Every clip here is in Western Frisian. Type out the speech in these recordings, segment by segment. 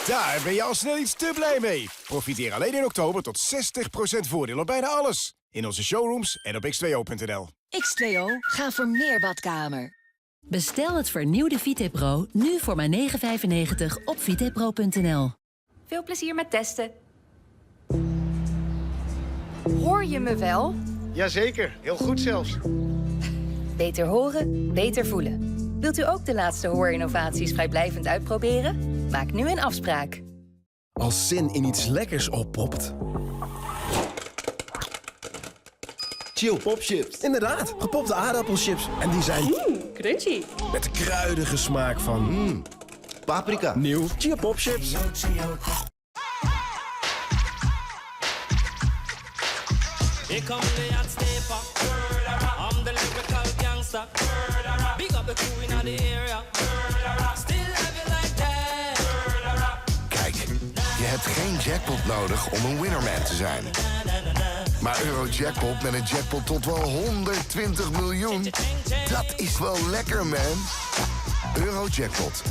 Daar ben je al snel iets te blij mee. Profiteer alleen in oktober tot 60% voordeel op bijna alles. In onze showrooms en op x2o.nl. X2O, ga voor meer badkamer. Bestel het vernieuwde VitePro nu voor maar 9,95 op vitepro.nl. Veel plezier met testen. Hoor je me wel? Jazeker, heel goed zelfs. Beter horen, beter voelen. Wilt u ook de laatste hoorinnovaties vrijblijvend uitproberen? Maak nu een afspraak. Als zin in iets lekkers oppopt. Chill popchips. Inderdaad, gepopte aardappelchips. En die zijn Crunchy. met de kruidige smaak van Paprika. nieuw Chia popchips. Here come the hot stepper. I'm the lyrical gangster. Big up the crew in the area. Still have it like that. Kijk, je hebt geen jackpot nodig om een winnerman te zijn. Maar Eurojackpot met een jackpot tot wel 120 miljoen... dat is wel lekker, man. Eurojackpot.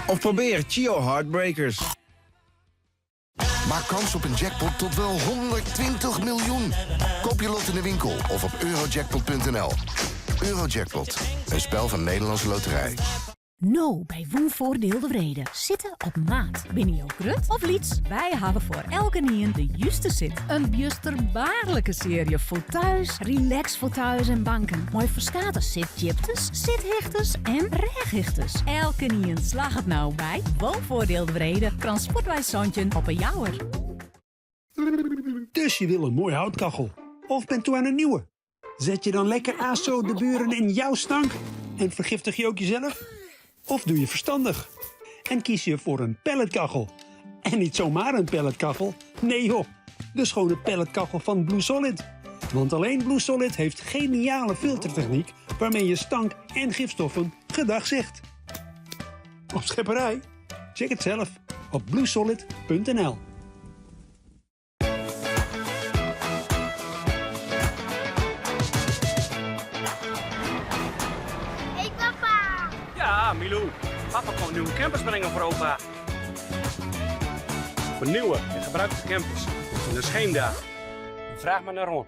Of probeer Chio Heartbreakers. Maak kans op een jackpot tot wel 120 miljoen. Koop je lot in de winkel of op eurojackpot.nl. Eurojackpot, een spel van Nederlandse Loterij. No by Woonvoordeel de Vrede. Zitten op maat. Binnen jouw grut of liets? Wij hebben voor elke nien de juiste zit. Een bjusterbaarlijke serie fauteuils, relax fauteuils en banken. Mooi verskate zitjiptes, zithichters en regichters. Elke nien slag het nou bij Woonvoordeel de Vrede. Transportwijs Zoontje op een jouwer. Dus je wil een mooi houtkachel. Of bent toe aan een nieuwe? Zet je dan lekker ASO de buren in jouw stank en vergiftig je ook jezelf? Of doe je verstandig en kies je voor een pelletkachel? En niet zomaar een pelletkachel. Nee joh, de schone pelletkachel van Blue Solid. Want alleen Blue Solid heeft geniale filtertechniek waarmee je stank en gifstoffen gedag zegt. Op schepperij? Check het zelf op bluesolid.nl. Hey papa! Ja, Milou. Papa komt nieuwe campers brengen voor opa. Voor nieuwe en gebruikte campers. Van de Scheemda. Vraag maar naar Ron.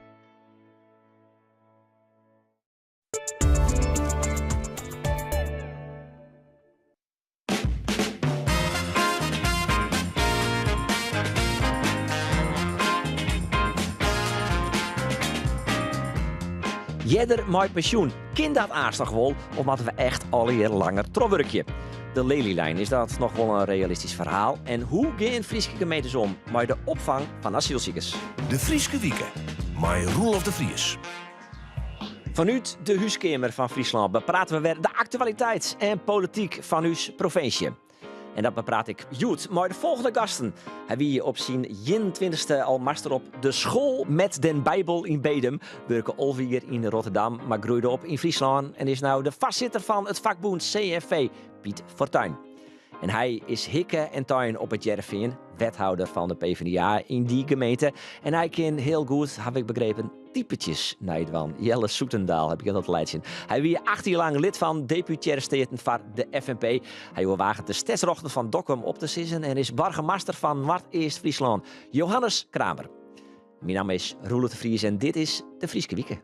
Jedder mei pensjoen. Kin dat aanslag wol of moatte we echt allegear langer trochwurkje? De Lelylijn, is dat noch wol in realistysk ferhaal? En hoe gean Fryske gemeentes om mei de opfang fan asylsikers? De Fryske Wike, mei Roelof de Vries. Fanút de húskeamer fan Fryslân beprate we wer de aktualiteit en polityk fan ús provinsje. En dat bepraat ik hjoed mei de folgjende gasten. Hy wie op syn 21ste al master op de School met den Bijbel yn Bedum, wurke 11 jier yn Rotterdam, mar groeide op yn Fryslân en is no de foarsitter fan it fakbûn CNV, Piet Fortuin. En hy is hikke en tein op It Hearrenfean, wethouder fan de PvdA yn dy gemeente. En hy kin hiel goed, haw ik begrepen, typetsjes neidwaan. Jelle Zoetendaal haw ik dat leitsjen. Hy wie 8 jier lang lid fan deputearre steaten foar de FNP. Hy oerwaget de stedsrjochten fan Dokkum op te sizzen en is boargemaster fan Noardeast-Fryslân. Johannes Kramer. Myn namme is Roelof de Vries en dit is de Fryske Wike.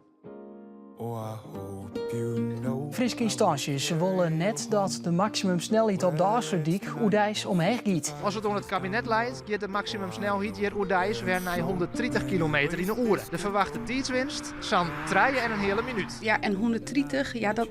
Fryske ynstânsjes wolle net dat de maksimumsnelheid op de Ofslútdyk oerdeis omheech giet. As it oan it kabinet leit, giet de maksimumsnelheid hjir oerdeis wer nei 130 kilometer yn 'e oere. De ferwachte tiidswinst, sa'n trije en in heale minút. Ja, en 130, ja, dat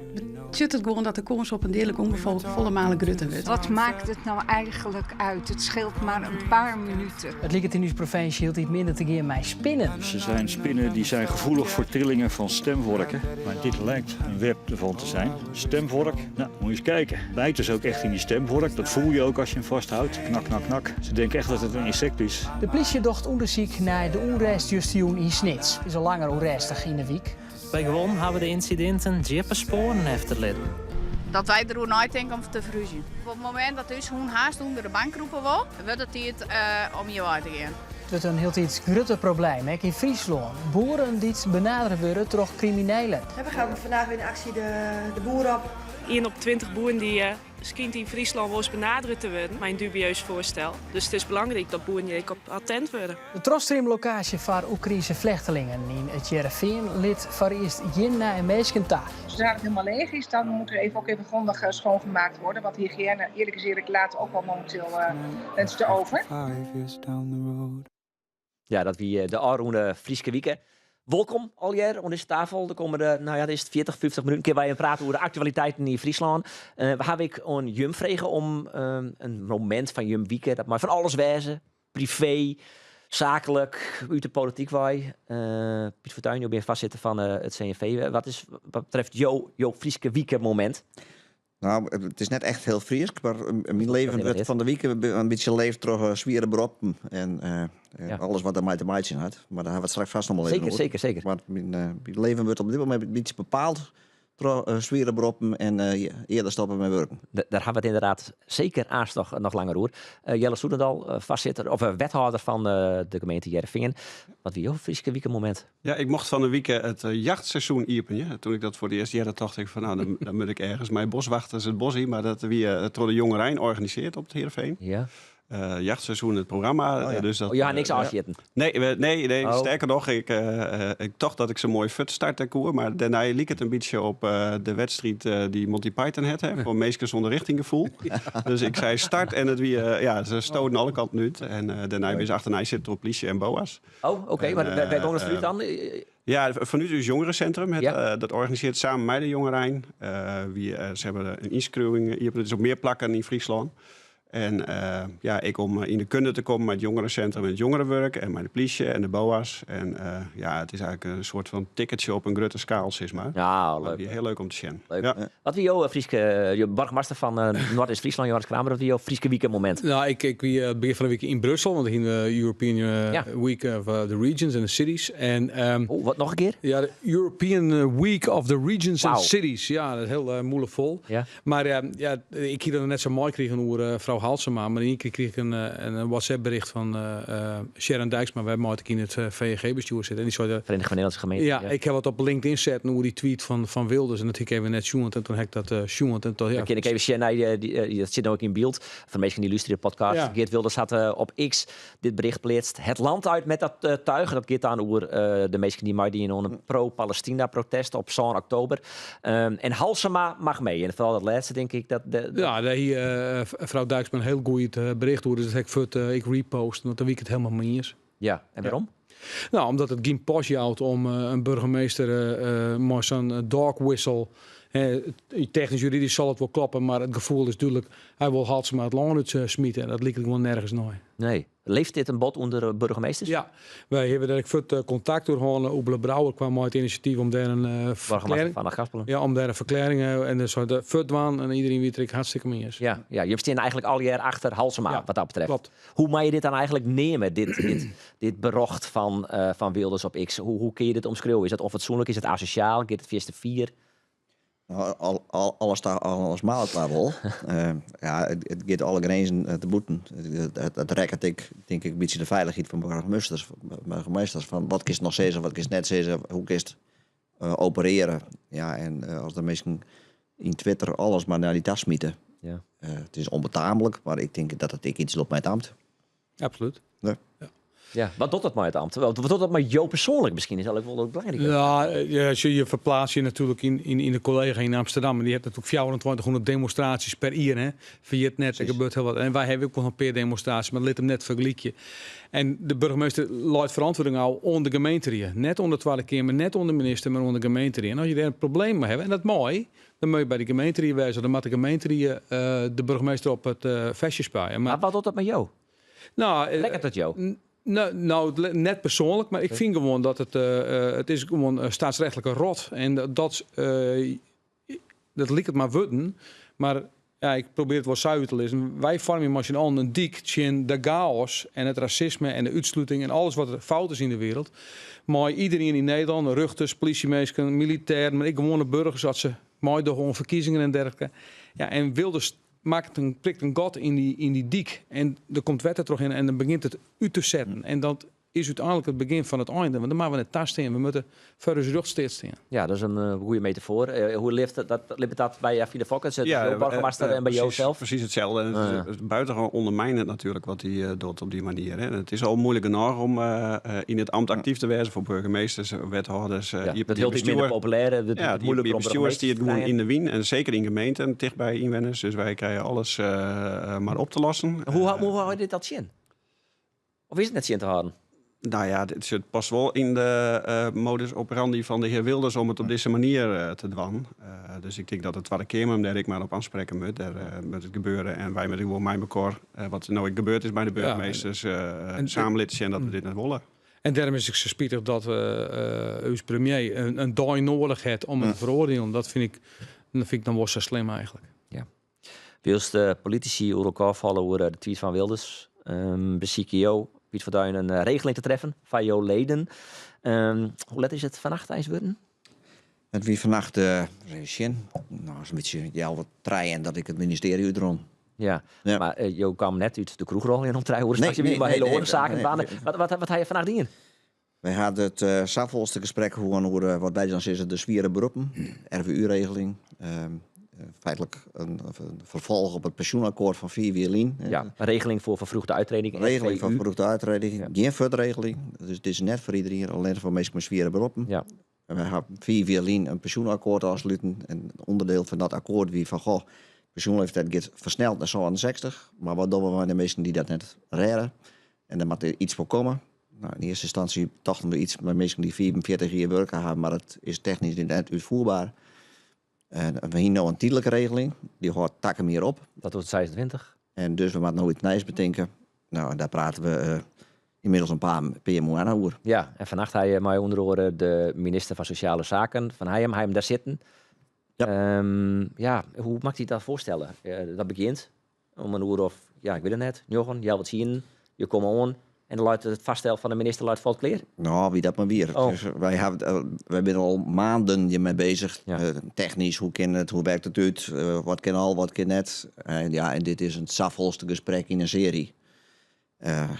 betsjut it gewoan dat de kâns op in deadlik ûngefal folle malen grutter wurdt. Wat maakt het nou eigenlijk uit? Het scheelt maar een paar minuten. It liket yn ús provinsje hieltyd minder te gean mei spinnen. Er zijn spinnen die zijn gevoelig voor trillingen van stemvorken. Maar dit lijkt een web ervan te zijn. Stemvork, nou, moet je eens kijken. Bijten ze ook echt in die stemvork. Dat voel je ook als je hem vasthoudt. Knak, knak, knak. Ze denken echt dat het een insect is. De plysje docht ûndersyk nei de ûnrêst justerjûn yn Snits. It is al langer ûnrêstich yn de wyk. By guon hawwe de ynsidinten djippe spoaren efterlitten. Dat wy deroer neitinke om te ferhúzjen. Op it momint dat ús hûn hast ûnder de bank krûpe wol, wurdt it tiid om hjir wei te gean. It wurdt in hieltyd grutter probleem, ek yn Fryslân. Boeren dy't benadere wurde troch kriminelen. We gaan vandaag weer in actie de boer op. Ien op 20 boeren die skynt yn Fryslân wolris benadere te wurden mei in dubieus foarstel. Dus it is belangryk dat boeren hjir ek op attent wurde. De trochstreamlokaasje foar Oekraynske flechtelingen yn It Hearrenfean lit foarearst gjin nije minsken ta. Zodra het helemaal leeg is, dan moet er even ook even grondig schoongemaakt worden. Want de hygiëne, eerlijk is eerlijk, laat ook wel momenteel wensen te over. Ja, dat wie de ôfrûne Fryske Wike. Wolkom allegear oan dizze tafel. De kommende, nou ja, is it 40, 50 minuten kinne wy even prate oer de aktualiteiten yn Fryslân. We hawwe ek oan jim frege om in momint fan jim wike, dat mei fan alles wêze, privee, saaklik, út de polityk wei. Piet Fortuin, jo binne foarsitter fan it CNV. Wat is wat betreft jo Fryske wike momint? Nou, it is net echt hiel Frysk, mar myn leven wurdt fan de wike in bytsje leefd troch swiere beroppen en alles wat dermei te meitsjen hat. Mar dêr hawwe we it straks fêst noch wol even oer. Zeker. Mar myn leven wurdt op dit momint in bytsje bepaald troch swiere beroppen en earder stoppe mei wurken. Dêr hawwe we it ynderdaad seker aanst noch langer oer. Jelle Zoetendal, foarsitter of wethâlder fan de gemeente Hearrenfean. Wat wie jo Fryske wike momint? Ja, ik mocht fan 'e wike it jachtseizoen iepenje. Toen ik dat foar it earst hearde, tocht ik fan, nou, dan moat ik ergens mei boswachters it bos yn. Mar dat wie troch de jongerein organisearre op it Hearrenfean. Jachtseizoen, it programma. Oh, ja. Dus dat, Oh, je ha niks ôfsjitten? Nee, nee, Oh. sterker noch, ik tocht dat ik se moai fuortstarte koe, mar dêrnei like it in bytsje op de wedstriid dy't Monty Python hat, hè, foar minsken sûnder richtinggefoel. Dus ik sei start en it wie, ja, se stoden alle kanten út. En dêrnei binne se achternei sitten troch polysje en boa's. Oh, oké. Mar wêr gong it foarút dan? Ja, fanút ús jongerencentrum. Dat organisearret samen mei de jongerein. Se hawwe in ynskriuwing iepene, dus op mear plakken yn Fryslân. En ja, ek om yn de kunde te kommen mei it jongerencentrum en it jongerewurk en mei de polysje en de boa's. En ja, it is eigentlik in soart fan ticketsje op in grutte skaal, sis mar. Ja, Mar leuk. it wie hiel leuk om te sjen. Leuk. Ja. Wat wie jo Fryske, jo boargemaster fan Noardeast-Fryslân, Johannes Kramer, wat wie jo Fryske wike momint? Nou, ik wie begjin fan de wike yn Brussel, want yn de European Week of the Regions and the Cities. En, oh, wat noch in kear? Ja, de European Week of the Regions and Wauw. Cities. Ja, dat is hiel mûle fol. Mar ja, ik hie dat noch net sa meikrigen oer frou Halsema, mar yn ien kear krige ik in WhatsApp-bericht fan Sharon Dijksma, wêrmei't ik yn it VNG-bestjoer sit. En dy sei Vereniging van Nederlandse Gemeenten. Ja, ik ha wat op LinkedIn setten oer dy tweet fan Wilders en dat hie ik even net sjoen en toen ha ik dat sjoen. En toen, ja. Dan kin ik even sjen nei dy, dat sit no ek yn byld. Foar minsken dy't lústerje de podcast. Geert Wilders hat op X dit bericht pleatst. Het land uit met dat tuig. Dat giet dan oer de minsken dy't meidiene oan in pro-Palestina protest op 7 oktober. En Halsema mag mee. En foaral dat lêste tink ik. Dat, de, dat Ja, dêr hie frou Dijksma in hiel goed bericht oer. Dus dat ha ik fuort ek repost. Want dêr wie ik it hielendal mei iens. Ja, en wêrom? Nou, omdat it gjin pas jout om in burgemeester mei sa'n dog whistle. Hè, technysk juridysk sil it wol kloppe, mar it gefoel is dúdlik. Hy wol Halsema it lân út smite en dat liket gewoan nergens nei. Nee. Leeft dit in bot ûnder burgemeesters? Ja, wy hawwe dêr ek fuort kontakt oer hân. Oebele Brouwer kwam mei it inisjatyf om dêr in Boargemaster ferklearring fan Achtkarspelen. Ja, om dêr in ferklearring en dan sei de fuort dwaan en iderien wie it der ek hartstikke mei iens. Ja, ja, jim steane eigentlik allegear achter Halsema Ja, wat dat betreft. klopt. Hoe mei je dit dan eigentlik neame, dit berjocht fan Wilders op X? Hoe kinne je dit omskriuwe? Is dat ûnfatsoenlik? Is it asosjaal? Giet it fierste fier? Nou, alles ta, alles maalt daar wol. Ja, it giet alle grinzen te bûten. It rekket ek, tink ik, in bytsje de feilichheid fan boargemasters. Fan wat kinst noch sizze, wat kinst net sizze, hoe kinst operearje. Ja, en as de minsken yn Twitter alles mar nei dy ta smite. It is ûnbetamlik, mar ik tink dat it ek iets docht mei it amt. Absoluut. Ja. Ja. Ja, wat docht dat mei it amt? Wat docht dat mei jo persoanlik miskien? Is dat wol belangryk. Ja, ja, als je je verplaatst je natuurlijk in de collega in Amsterdam. En die heeft natuurlijk 2400 demonstraties per jaar. Hè. Vergeet net, er gebeurt heel wat. En wij hebben ook nog een paar demonstraties, maar laat hem net vergelijken. En de burgemeester leit verantwoording al onder de gemeente. Net onder de Tweede Kamer, net onder de minister, maar onder de gemeente. En als je daar een probleem mee hebt, en dat mooi, dan moet je bij de gemeente wezen. Dan moet de gemeente de burgemeester op het vestje spuien. Maar, maar wat doet dat met jou? Nou, Lekker dat jou? Nou, het net persoonlijk, maar ik vind gewoon dat het is gewoon staatsrechtelijke rot. En dat liep het maar worden. Maar ja, ik probeer het wel zuiver te lezen. Wij vormen maar allen een dik tjin de chaos en het racisme en de uitsluiting en alles wat er fout is in de wereld. Maar iedereen in Nederland, ruchters, politiemensen, militairen, maar ik gewone burgers, dat ze meedoen aan verkiezingen en dergelijke. Ja, en Wilders makket in, prikt in gat yn dy, yn dy dyk en der komt wetter trochhinne en dan begjint it út te setten. En dat is úteinlik it begjin fan it einde, want dat moatte we net tastean. We moatte foar ús rjochtssteat stean. Ja, dat is in eh, goede metafoor. Eh, hoe leeft dat, dat, libbet dat by Avine Fokkens, het ja, burgemeester en by jou zelf? Precies hetzelfde. En het is buitengewoon ondermijnend natuurlijk wat hij uh, doet op die manier. Hè. Het is al moeilijk genoeg om in het ambt actief te wezen voor burgemeesters, wethouders. Ja, dat heel iets minder populair. Het, ja, het moeilijker om bestuur die het gewoon in de wien. En zeker in gemeenten, dicht bij inwoners. Dus wij krijgen alles maar op te lossen. Hoe, hoe hou je dit dat zin? Of is it net tsjin te hâlden? Nou ja, dit zit past wel in de modus operandi van de heer Wilders om het op deze manier te doen. Dus ik denk dat de Tweede Kamer hem daar ik maar op aanspreken moet. Daar moet het gebeuren. En wij met gewoon mijn bekor, wat er nou gebeurd is bij de burgemeesters, samen laten zien dat we dit net willen. En daarom is het zo spitich dat uw premier een dag nodig heeft om het te veroordelen. Dat vind ik dan wel zo slim eigenlijk. Ja. Wylst de politici oer elkoar falle oer de tweet fan Wilders, besykje jo, Piet Fortuin, in regeling te treffen foar jo leden. Hoe let is it fannacht eins wurden? It wie fannacht, even sjen, nou, is in bytsje 2:30 dat ik it ministearje útrûn. Ja, mar jo kamen net út de kroech rôljen om 3 oere Nee, nachts. Je wie nee, mei nee, hiele nee, oare saken nee, dwaande. nee. Wat ha je fannacht dien? Wy hawwe it safolste gesprek hân oer wat wy dan sizze de swiere beroppen, RVU-regeling. Feitlik in ferfolch op it pensjoenakkoart fan 5 jier lyn. Ja, in regeling foar ferfroegde úttreding, Regeling foar RVU. ferfroegde úttreding, gjin fuortregeling. Dus it is net foar iderien, allinnich foar minsken mei swiere beroppen. En wy hawwe 5 jier lyn in pensjoenakkoart ôfsluten. En ûnderdiel fan dat akkoart wie fan, goh, pensjoenleeftijd giet fersneld nei 67. Mar wat dogge we mei de minsken dy't dat net rêde? En dêr moat yts foar komme. Nou, yn earste ynstânsje tochten we yts mei minsken dy't 45 jier wurke hawwe, mar dat is technysk net útfoerber. En we hiene no in tydlike regeling, dy hâldt takom jier op. 2026. En dus we moatte no yts nijs betinke. Nou, en dêr prate we ynmiddels in pear moanne oer. Ja, en fannacht ha je mei ûnder oare de minister fan Sosjale Saken, Van Hijum, ha jim dêr sitten. Ja. Ja, hoe moat ik dat foarstelle? Dat begjint om in oere of, ja, ik wit it net, njoggen, healwei tsienen. Je komme oan en dan leit it foarstel fan de minister leit falt klear. Nou, wie dat mar wier. Oh. Dus wy hawwe, wy binne al maanden hjirmei beuzich. Technysk, hoe kin it, hoe wurket it út, wat kin al, wat kin net. En ja, en dit is in safolste gesprek yn in searje.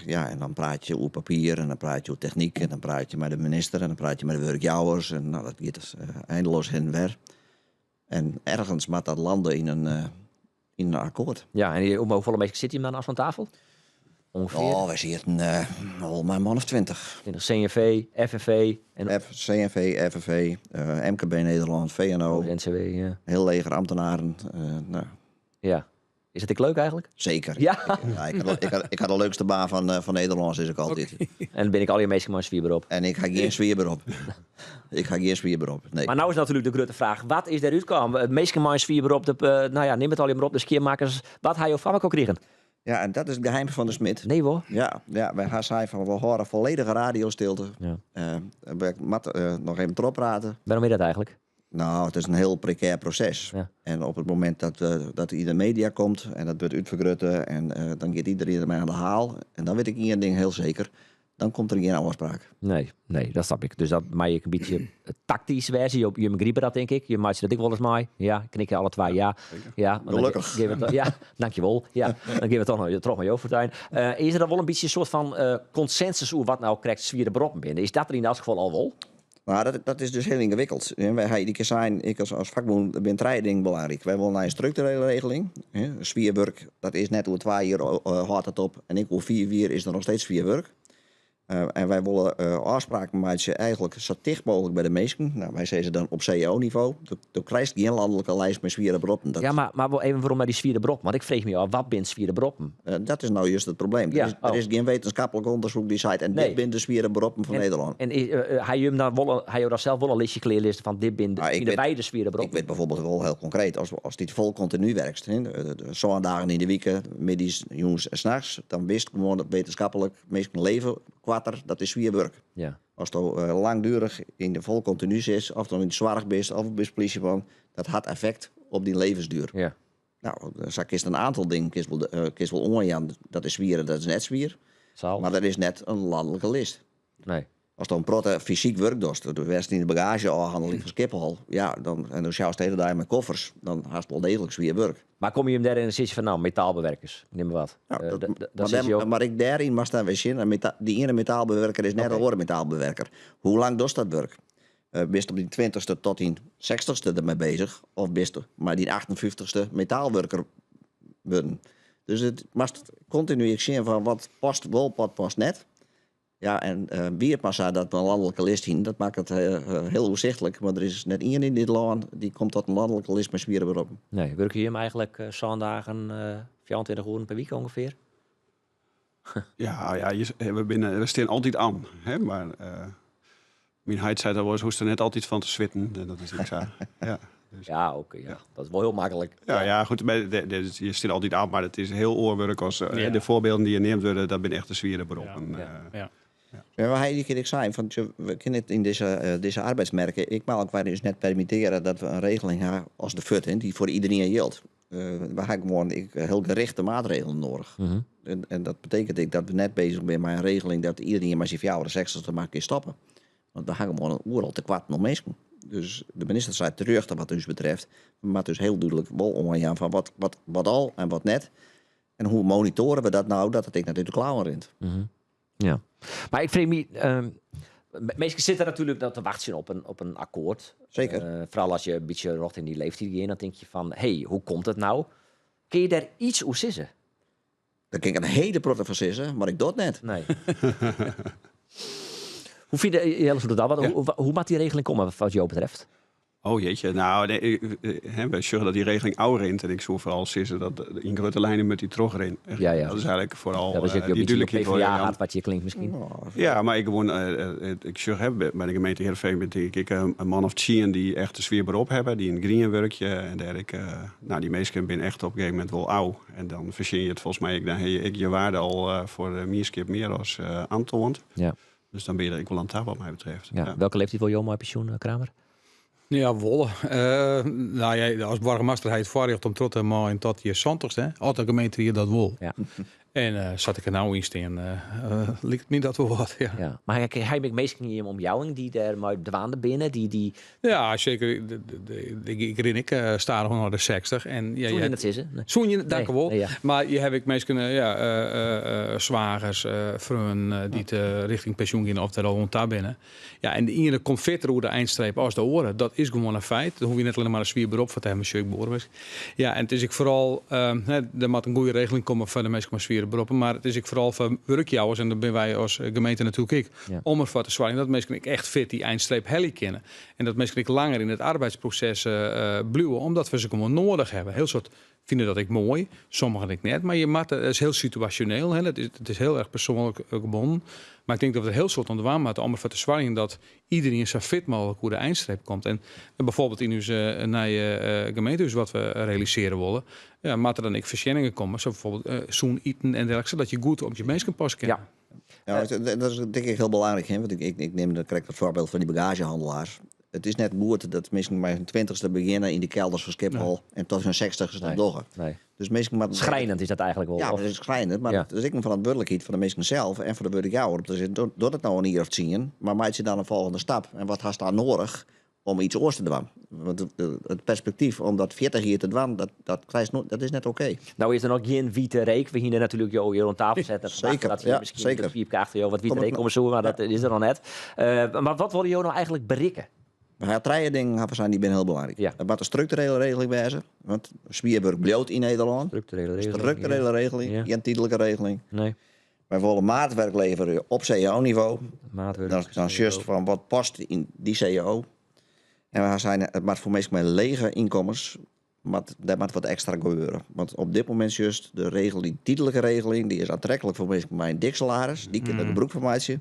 Ja, en dan praat je oer papier en dan praat je oer technyk en dan praat je mei de minister en dan praat je mei de wurkjouwers. En nou, dat giet eindeloos hinne en wer. En ergens moat dat lande yn in akkoart. Ja, en om hoefolle minsken sitte jim dan as oan tafel? Ûngefear? Oh, wy sieten al mei in man of 20. 20, CNV, FNV en CNV, FNV, MKB Nederlân, VNO. Oh, NCW, ja. Heel leger ambtenaren. Nou. Ja. Is it ek leuk eigentlik? Seker. Ja. Ja, ik ha de leukste baan fan Nederlân, sis ik altyd. Oké. En bin ik allegear minsken mei in swier berop? En ik ha gjin swier berop. Ik ha gjin swier berop, nee. Mar no is natuerlik de grutte fraach, wat is der útkaam? Minsken mei in swier berop, de, nou ja, nim it allegear mar op, de skjinmakkers. Wat ha jo foar elkoar krigen? Ja, en dat is it geheim fan de smid. Nee wol? Ja, ja, wy ha sein fan we hâlde folledige radiostilte. We moatte noch even trochprate. Wêrom is dat eigentlik? Nou, it is in hiel prekêr proses. En op it momint dat yn de media komt en dat wurdt útfergrutte en dan giet iderien dermei oan de haal. En dan wit ik ien ding hiel seker, dan komt der gjin ôfspraak. Nee, nee, dat snap ik. Dus dat mei ek in bytsje taktysk wêze. Jo begripe dat, tink ik. Jo meitsje dat ek wolris mei. Ja, knikke alle twa. Ja, ja. Dan Gelokkich. gean we ja, dankjewol. Ja, dan gean we toch noch troch mei jo, Fortuin. Is der dan wol in bytsje in soart fan konsensus oer wat no krekt swiere beroppen binne? Is dat der yn elts gefal al wol? Maar dat is dus hiel yngewikkeld. Wy ha iedere kear sein, ik as fakbûn, der binne trije dingen belangryk. Wy wolle nei in strukturele regeling. Swier wurk, dat is net oer 2 jier, hâldt dat op. En ek oer 5 jier is der noch steeds swier wurk. En wy wolle ôfspraken meitsje eigentlik sa ticht mooglik by de minsken. Nou, wy sizze dan op cao-nivo. Do krijst gjin lanlike lijst mei swiere beroppen. Dat Ja, mar wol even werom nei dy swiere beroppen. Want ik freegje my ôf, wat binne swiere beroppen? Dat is nou juist it probleem. Der is gjin wittenskiplik ûndersyk dy't seit, en dit binne de swiere beroppen fan Nederlân. En ha jim dan wol, ha jo dan sels wol in listje klearlizzen fan dit binne Nou, ik de wit beide swiere beroppen? Ik wit byfoarbyld wol hiel konkreet, as dy fol kontinu wurkest, hè, 7 dagen yn de wike, middeis, jûns en nachts, dan witst gewoan dat wittenskiplik minsken leve koarter, dat is swier wurk. Asto langduerich yn de fol kontinu sitst, of dan yn de soarch bist, of bist plysjeman, dat hat effekt op dyn levensduer. Nou, sa kinst in oantal dingen kinst wol oanjaan, dat is swier en dat is net swier. Zal. Mar dat is net in lanlike list. Nee. Ast dan in protte fysyk wurk dochst, do west yn de bagaazjeôfhanneling fan Skiphol, ja, dan, en do sjoust de hiele dei mei koffers, dan hast wol deeglik swier wurk. Mar komme jim dêr en dan sizze fan, no, metaalbewerkers, nim mar wat. Ja, dat, dan mar, dêr, mar ek dêryn moatst dan wer sjen, dy iene metaalbewerker is net de oare metaalbewerker. Hoe lang dochst dat wurk? Bist op dyn twintichste tot dyn sechstichste dermei bezich of bist mei dyn achtenfyftichste metaalwurker wurden? Dus it moatst kontinu ek sjen fan wat past wol, wat past net. Ja, en wie it mar sa dat we in lanlike list hienen, dat makket it hiel oersichtlik. Mar der is net ien yn dit lân dy't komt tot in lanlike list mei swiere beroppen. Nee, wurkje jim eigentlik sân dagen, 24 oeren per wike ûngefear? Ja, ja, je, we, binne, we stean altyd oan. Hè, mar myn heit sei al wolris, hoechst der net altyd fan te switten. En dat is ek sa. Ja, dus. Ja, oké, ja. Dat is wol hiel maklik. Ja, ja, goed, maar je stean altyd oan, mar it is hiel oar wurk as de foarbylden dy't je neamd wurde, dat binne echt de swiere beroppen. Ja. Ja, mar hy kin ek sein, fan, we kinne it yn dizze arbeidsmerk, ik mei elkoar dus net permittearje dat we in regeling ha as de FUT, dy't foar iderien jildt. We ha gewoan ek hiel gerichte maatregelen noadich. En dat betekent ek dat we net bezich binne mei in regeling dat iderien mei syn 64ste mar kin stoppe. Want we ha gewoan in oeral tekoarten oan minsken. Dus de minister sei terjochte wat ús betreft, we moatte dus hiel dúdlik wol oanjaan fan wat, wat, wat al en wat net. En hoe monitoare we dat no, dat it ek net út de klauwen rint. Ja. Mar ik freegje my, minsken sitte natuerlik dan te wachtsjen op in akkoart. Zeker. Foaral as je in bytsje rjochting dy leeftiid gean, dan tink je fan, hé, hoe komt it no? Kinne je dêr iets oer sizze? Dêr kin ik in hiele protte fan sizze, mar ik doch it net. Nee. Hoe fyn je, Jelle van der Dam, hoe moat dy regeling komme wat jo betreft? Oh jeetje, nou, nee, hè, we sjogge dat dy regeling ôfrint en ik soe foaral sizze dat yn grutte linen moat dy trochrinne. Ja. Dat is eigentlik foaral Dat is ek dy in bytsje dúdlikheid wol PvdA jaan. hat wat hjir klinkt miskien. Ja, mar ik gewoan, ik sjoch, hè, by de gemeente Heerenveen bin tink ik in man of tsien dy't echt in swier berop hawwe, dy't yn it grien wurkje en dêr ek, nou, dy minsken binne echt op in gegeven momint wol ôf. En dan fertsjinje je it folgens my ek, dan ha je ek je waarde al foar de mienskip mear as oantoand. Dus dan bin je der ek wol oan ta wat my betreft. Ja. Welke leeftiid wol jo mei pensjoen, Kramer? Ja, wolle. Nou ja, as boargemaster ha je it foarrjocht om troch te meien tot je santichste. As de gemeenteried dat wol. En sa't ik der no yn stean, liket my dat wol wat. Ja. Ja. Mar ha je ek minsken yn jim omjouwing dy't dêr mei dwaande binne? Dy, dy... Ja, seker. Ik rin ek stadichoan nei de 60. En, ja, Soene je je net sizze? Nee. Soene je, dank Nee, u wol. nee, ja. Mar je hawwe ek minsken, ja, swagers, freonen dy't richting pensjoen gean of der al oan ta binne. Ja, en de iene komt fitter oer de eindstreep as de oare. Dat is gewoan in feit. Dêr hoege je net allinne mar in swier berop foar te hawwen, sjoch ik boargemaster. Ja, en it is ek foaral, hè, der moat in goede regeling komme foar de minsken mei swiere beroppen, mar it is ek foaral foar wurkjouwers, en dat binne wy as gemeente natuerlik ek, om derfoar te soargjen dat minsken ek echt fit dy eindstreep helje kinne. En dat minsken ek langer yn it arbeidsproses bliuwe, omdat we se gewoan noadich hawwe. Hiel soad fine dat ek moai, sommigen ek net. Mar je moatte, it is hiel situasjoneel, hè, it is hiel erch persoanlik gebonden. Mar ik tink dat we der hiel soad oan dwaan moatte om derfoar te soargjen dat iderien sa fit mooglik oer de eindstreep komt. En bijvoorbeeld yn ús nije gemeentehûs wat we realisearje wolle, ja, moatte der dan ek foarsjenningen komme, sa bijvoorbeeld sûn iten en dergelijke, sadat je goed op je minsken passe kinne. Ja, dat is tink ik hiel belangryk, hè? Want ik nim dan krekt it foarbyld fan dy bagaazjehannelaars. It is net goed dat minsken mei hun twintichste begjinne yn de kelders fan Skiphol en tot hun sechstichste dat dogge. Dus minsken moatte Schrijnend is dat eigentlik wol, Ja, of? dat is schrijnend, mar dat is ek in ferantwurdlikheid fan de minsken sels en fan de wurkjouwer om te sizzen, doch dat no in jier of tsien, mar meitsje dan in folgjende stap. En wat hast dan noadich om iets oars te dwaan? Want it perspektyf om dat 40 jier te dwaan, dat krijst no, dat is net oké. No is der noch gjin wite reek. We hiene natuerlik jo hjir oan tafel setten. Dat hier miskien de piipke achter jo wat wite reek komme soe, mar dat is der noch net. Mar wat wolle jo no eigentlik berikke? We ha trije dingen hawwe sein, dy binne hiel belangryk. Dat moat in strukturele regeling wêze, want swier wurk bliuwt yn Nederlân. Strukturele regeling, Strukturele regeling, gjin tydlike regeling. Nee. Wy wolle maatwerk leverje op cao-nivo. Maatwerk, Dan sjochst fan wat past yn dy cao. En we ha sein, it moat foar minsken mei lege ynkommens, dêr moat wat ekstra gebeure. Want op dit momint sjochst de regel, dy tydlike regeling, dy is aantreklik foar minsken mei in dik salaris. Dy kinne der gebrûk fan meitsje.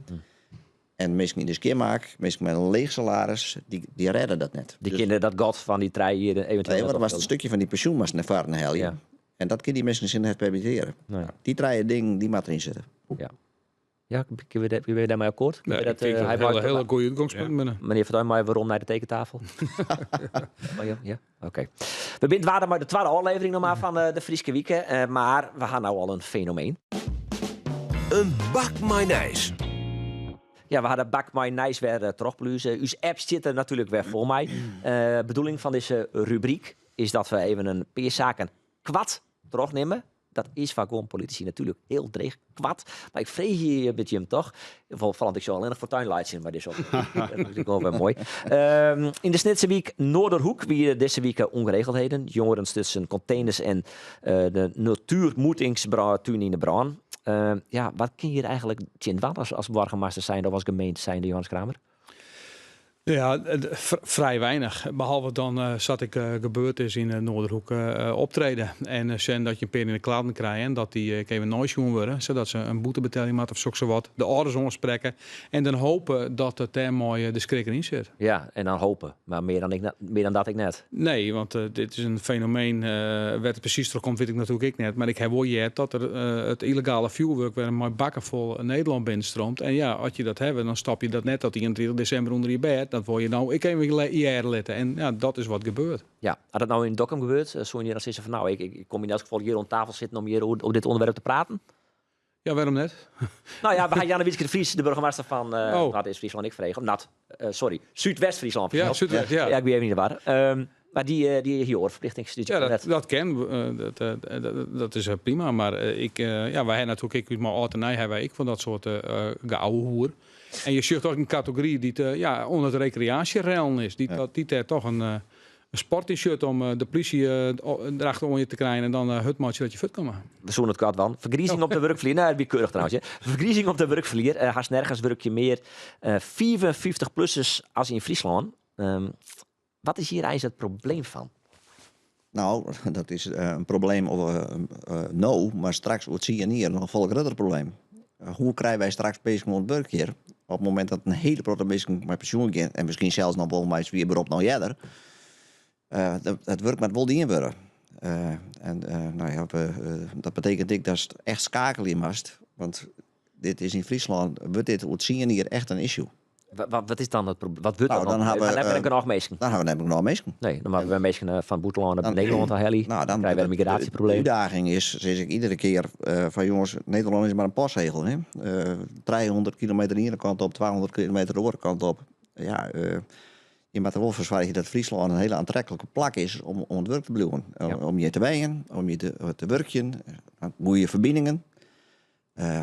En minsken yn de skjinmaak, minsken mei in leech salaris, dy rêde dat net. Dy kinne dat gat fan dy trije jier eventueel Nee, want net dan moatst in opfullen. stikje fan dy pensjoen moatst nei foaren helje. En dat kin dy minsken sich net permittearje. Dy trije dingen, dy moatte deryn sitte. Ja. Ja, kinne we dêrmei akkoart? Nee, Kinne we ik tink dat, dat hy het wou- hele goede útgongspunten binne. Menear Fortuin, mei werom nei de tekentafel? Oh ja, ja. Oké. We binne dwaande mei de twadde ôflevering noch mar fan de Fryske Wike, mar we ha no al in fenomeen. In bak mei nijs. Ja, we ha de bak mei nijs wer eh, trochpluze. Us app stiet der natuerlik wer fol mei. Eh, bedoeling fan dizze rubryk is dat we even in pear saken koart trochnimme. Dat is foar guon politisy natuerlik hiel dreech koart. Mar ik freegje je met jim toch. Foaral ik sil allinnich Fortuyn laitsjen mei dizze Dat is ek wol wer moai. Ehm, yn de Snitser wyk Noorderhoek wie dizze wike ûngeregeldheden. Jongeren stutsen konteners en eh, de natuermoetingstún yn de brân. Ehm, ja, wat kin hjir eigentlik tsjin dwaan as, as boargemaster zijnde of as gemeente zijnde, Johannes Kramer? Ja, vrij weinig. Behalve dan uh, zat ik uh, gebeurd is in de Noorderhoek uh, optreden. En uh, dat je een pear yn de kladden krijgt en dat dy even neisjoen wurde, sadat se in boete betelje moatte of sokssawat. De âlders oansprekke en dan hope dat it dêrmei de skrik deryn sit. Ja, en dan hope. Mar mear dan, ik, mear dan dat ek net. Nee, want dit is in fenomeen, wêr't it presys troch komt, wit ik natuerlik ek net. Mar ik ha wol heard dat der it yllegale fjoerwurk wer mei bakken fol Nederlân binnenstroomt. En ja, as je dat hawwe, dan stopje dat net tot 31 desimber ûnder je bêd. Dat wol je no ek even hearre litte. En ja, dat is wat gebeurt. Ja, as dat no yn Dokkum gebeurt, soene je dan sizze fan no, ik, ik kom yn elk gefal hjir oan tafel sitten om hjir oer, oer dit ûnderwerp te praten? Ja, wêrom net? Nou ja, we ha Jannewietske de Vries, de boargemaster fan uh, oh. Noardeast-Fryslân, ek frege. Not, uh, sorry, Súdwest-Fryslân. Ja, Súdwest, ja. Ja, ik wie even yn de war. Um, mar dy, uh, dy hie oare ferplichtings. Dus ja, dat, dat kin. Dat, dat is prima. Mar ik, ja, wy ha natuerlik ek mei âld en nij ha wy ek fan dat soart uh, geouwehoer. En je sjocht ek in kategory dy't ja, oan it rekreaasjerellen is. Dy't, ja. dy't dêr toch in, in sport yn sjocht om de plysje derachter oan je te krijen en dan hurd meitsje dat je fuortkomme. We soene it koart dwaan. Fergrizing op de wurkflier. Nee, dat wie keurich trouwens. Hè. Fergrizing op de wurkflier. Uh, hast nergens wurkje mear uh, 55-plussers as yn Fryslân. Um, wat is hjir eins it probleem fan? Nou, dat is uh, in probleem uh, uh, no, mar straks oer 10 jier noch in folle grutter probleem. Hoe krije wy straks minsken oan it wurk hjir? Op it momint dat in hiele protte minsken mei pensjoen gean en miskien sels noch wol mei swier berop noch earder, it wurk moat wol dien wurde. En no ja, dat betekent ek datst echt skeakelje moatst, want dit is yn Fryslân wurdt dit oer 10 jier echt in issue. Wat, wat is dan it probleem? Wat wurdt nou, dan? Dan ha we genôch minsken. Dan ha we net genôch minsken. Nee, dan moatte we minsken eh, fan bûtenlân nei Nederlân ta helje. Nou, dan krije we in migraasjeprobleem. De útdaging is, sis ik iedere kear, uh, fan jonges, Nederlân is mar in postsegel. Hè? Uh, 300 kilometer de iene kant op, 200 kilometer de oare kant op. Ja, uh, je moatte der wol foar soargje dat Fryslân in hiele oantreklike plak is om oan it wurk te bliuwen. Ja. Om hjir te wenjen, om hjir te, te wurkjen, goede ferbiningen. Uh,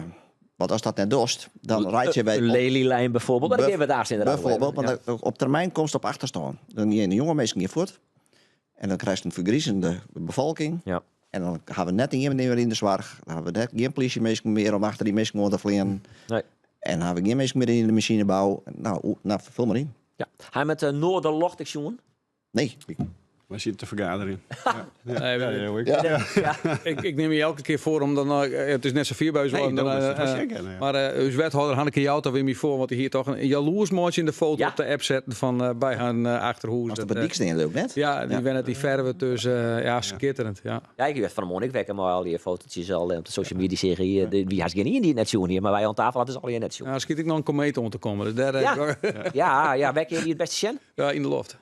want as dat net dochst, dan reitsje wy... Een Lelylijn bijvoorbeeld, maar dan gean we daar inderdaad Bijvoorbeeld, want ja. op termyn komst op achterstân. Dan gean de jonge minsken hjir fuort. En dan krijst in fergrizende befolking. Ja. En dan ha we net ien mear yn de soarch. Dan ha we net gjin plysjeminsken mear om achter dy minsken oan te fleanen. Nee. En ha we gjin minsken mear yn de masinebou. Nou, nou ful mar yn. Ja. Ha jim it Noorderlocht ek sjoen? Nee. We sitte te fergaderjen. Ja. Nee, ja. Ja. Ik, ik nim je elke kear foar om dan. It is net sa fier by ús. Nee, dan, uh, mar uh, ús wethâlder Hanneke Jouta wie my foar, want dy hie toch in jaloers meitsjende foto op de app setten fan uh, by har uh, achterhûs. Dat, op de dyk stean leuk net? Ja, dy wennet yn Ferwert, dus uh, ja, skitterend. Ja. Ja, ik werd fan 'e moarn ek wekker mei al dy fotootjes al op de social media seach ik. Wie hast gjin ien dy't it net sjoen hie, mar wy oan tafel hadden dus allegear net sjoen. Ja, skynt ek noch in komeet oan te kommen. Dus dêr, ja. ja, ja, wêr kin je dy it bêste sjen? Ja, yn de loft.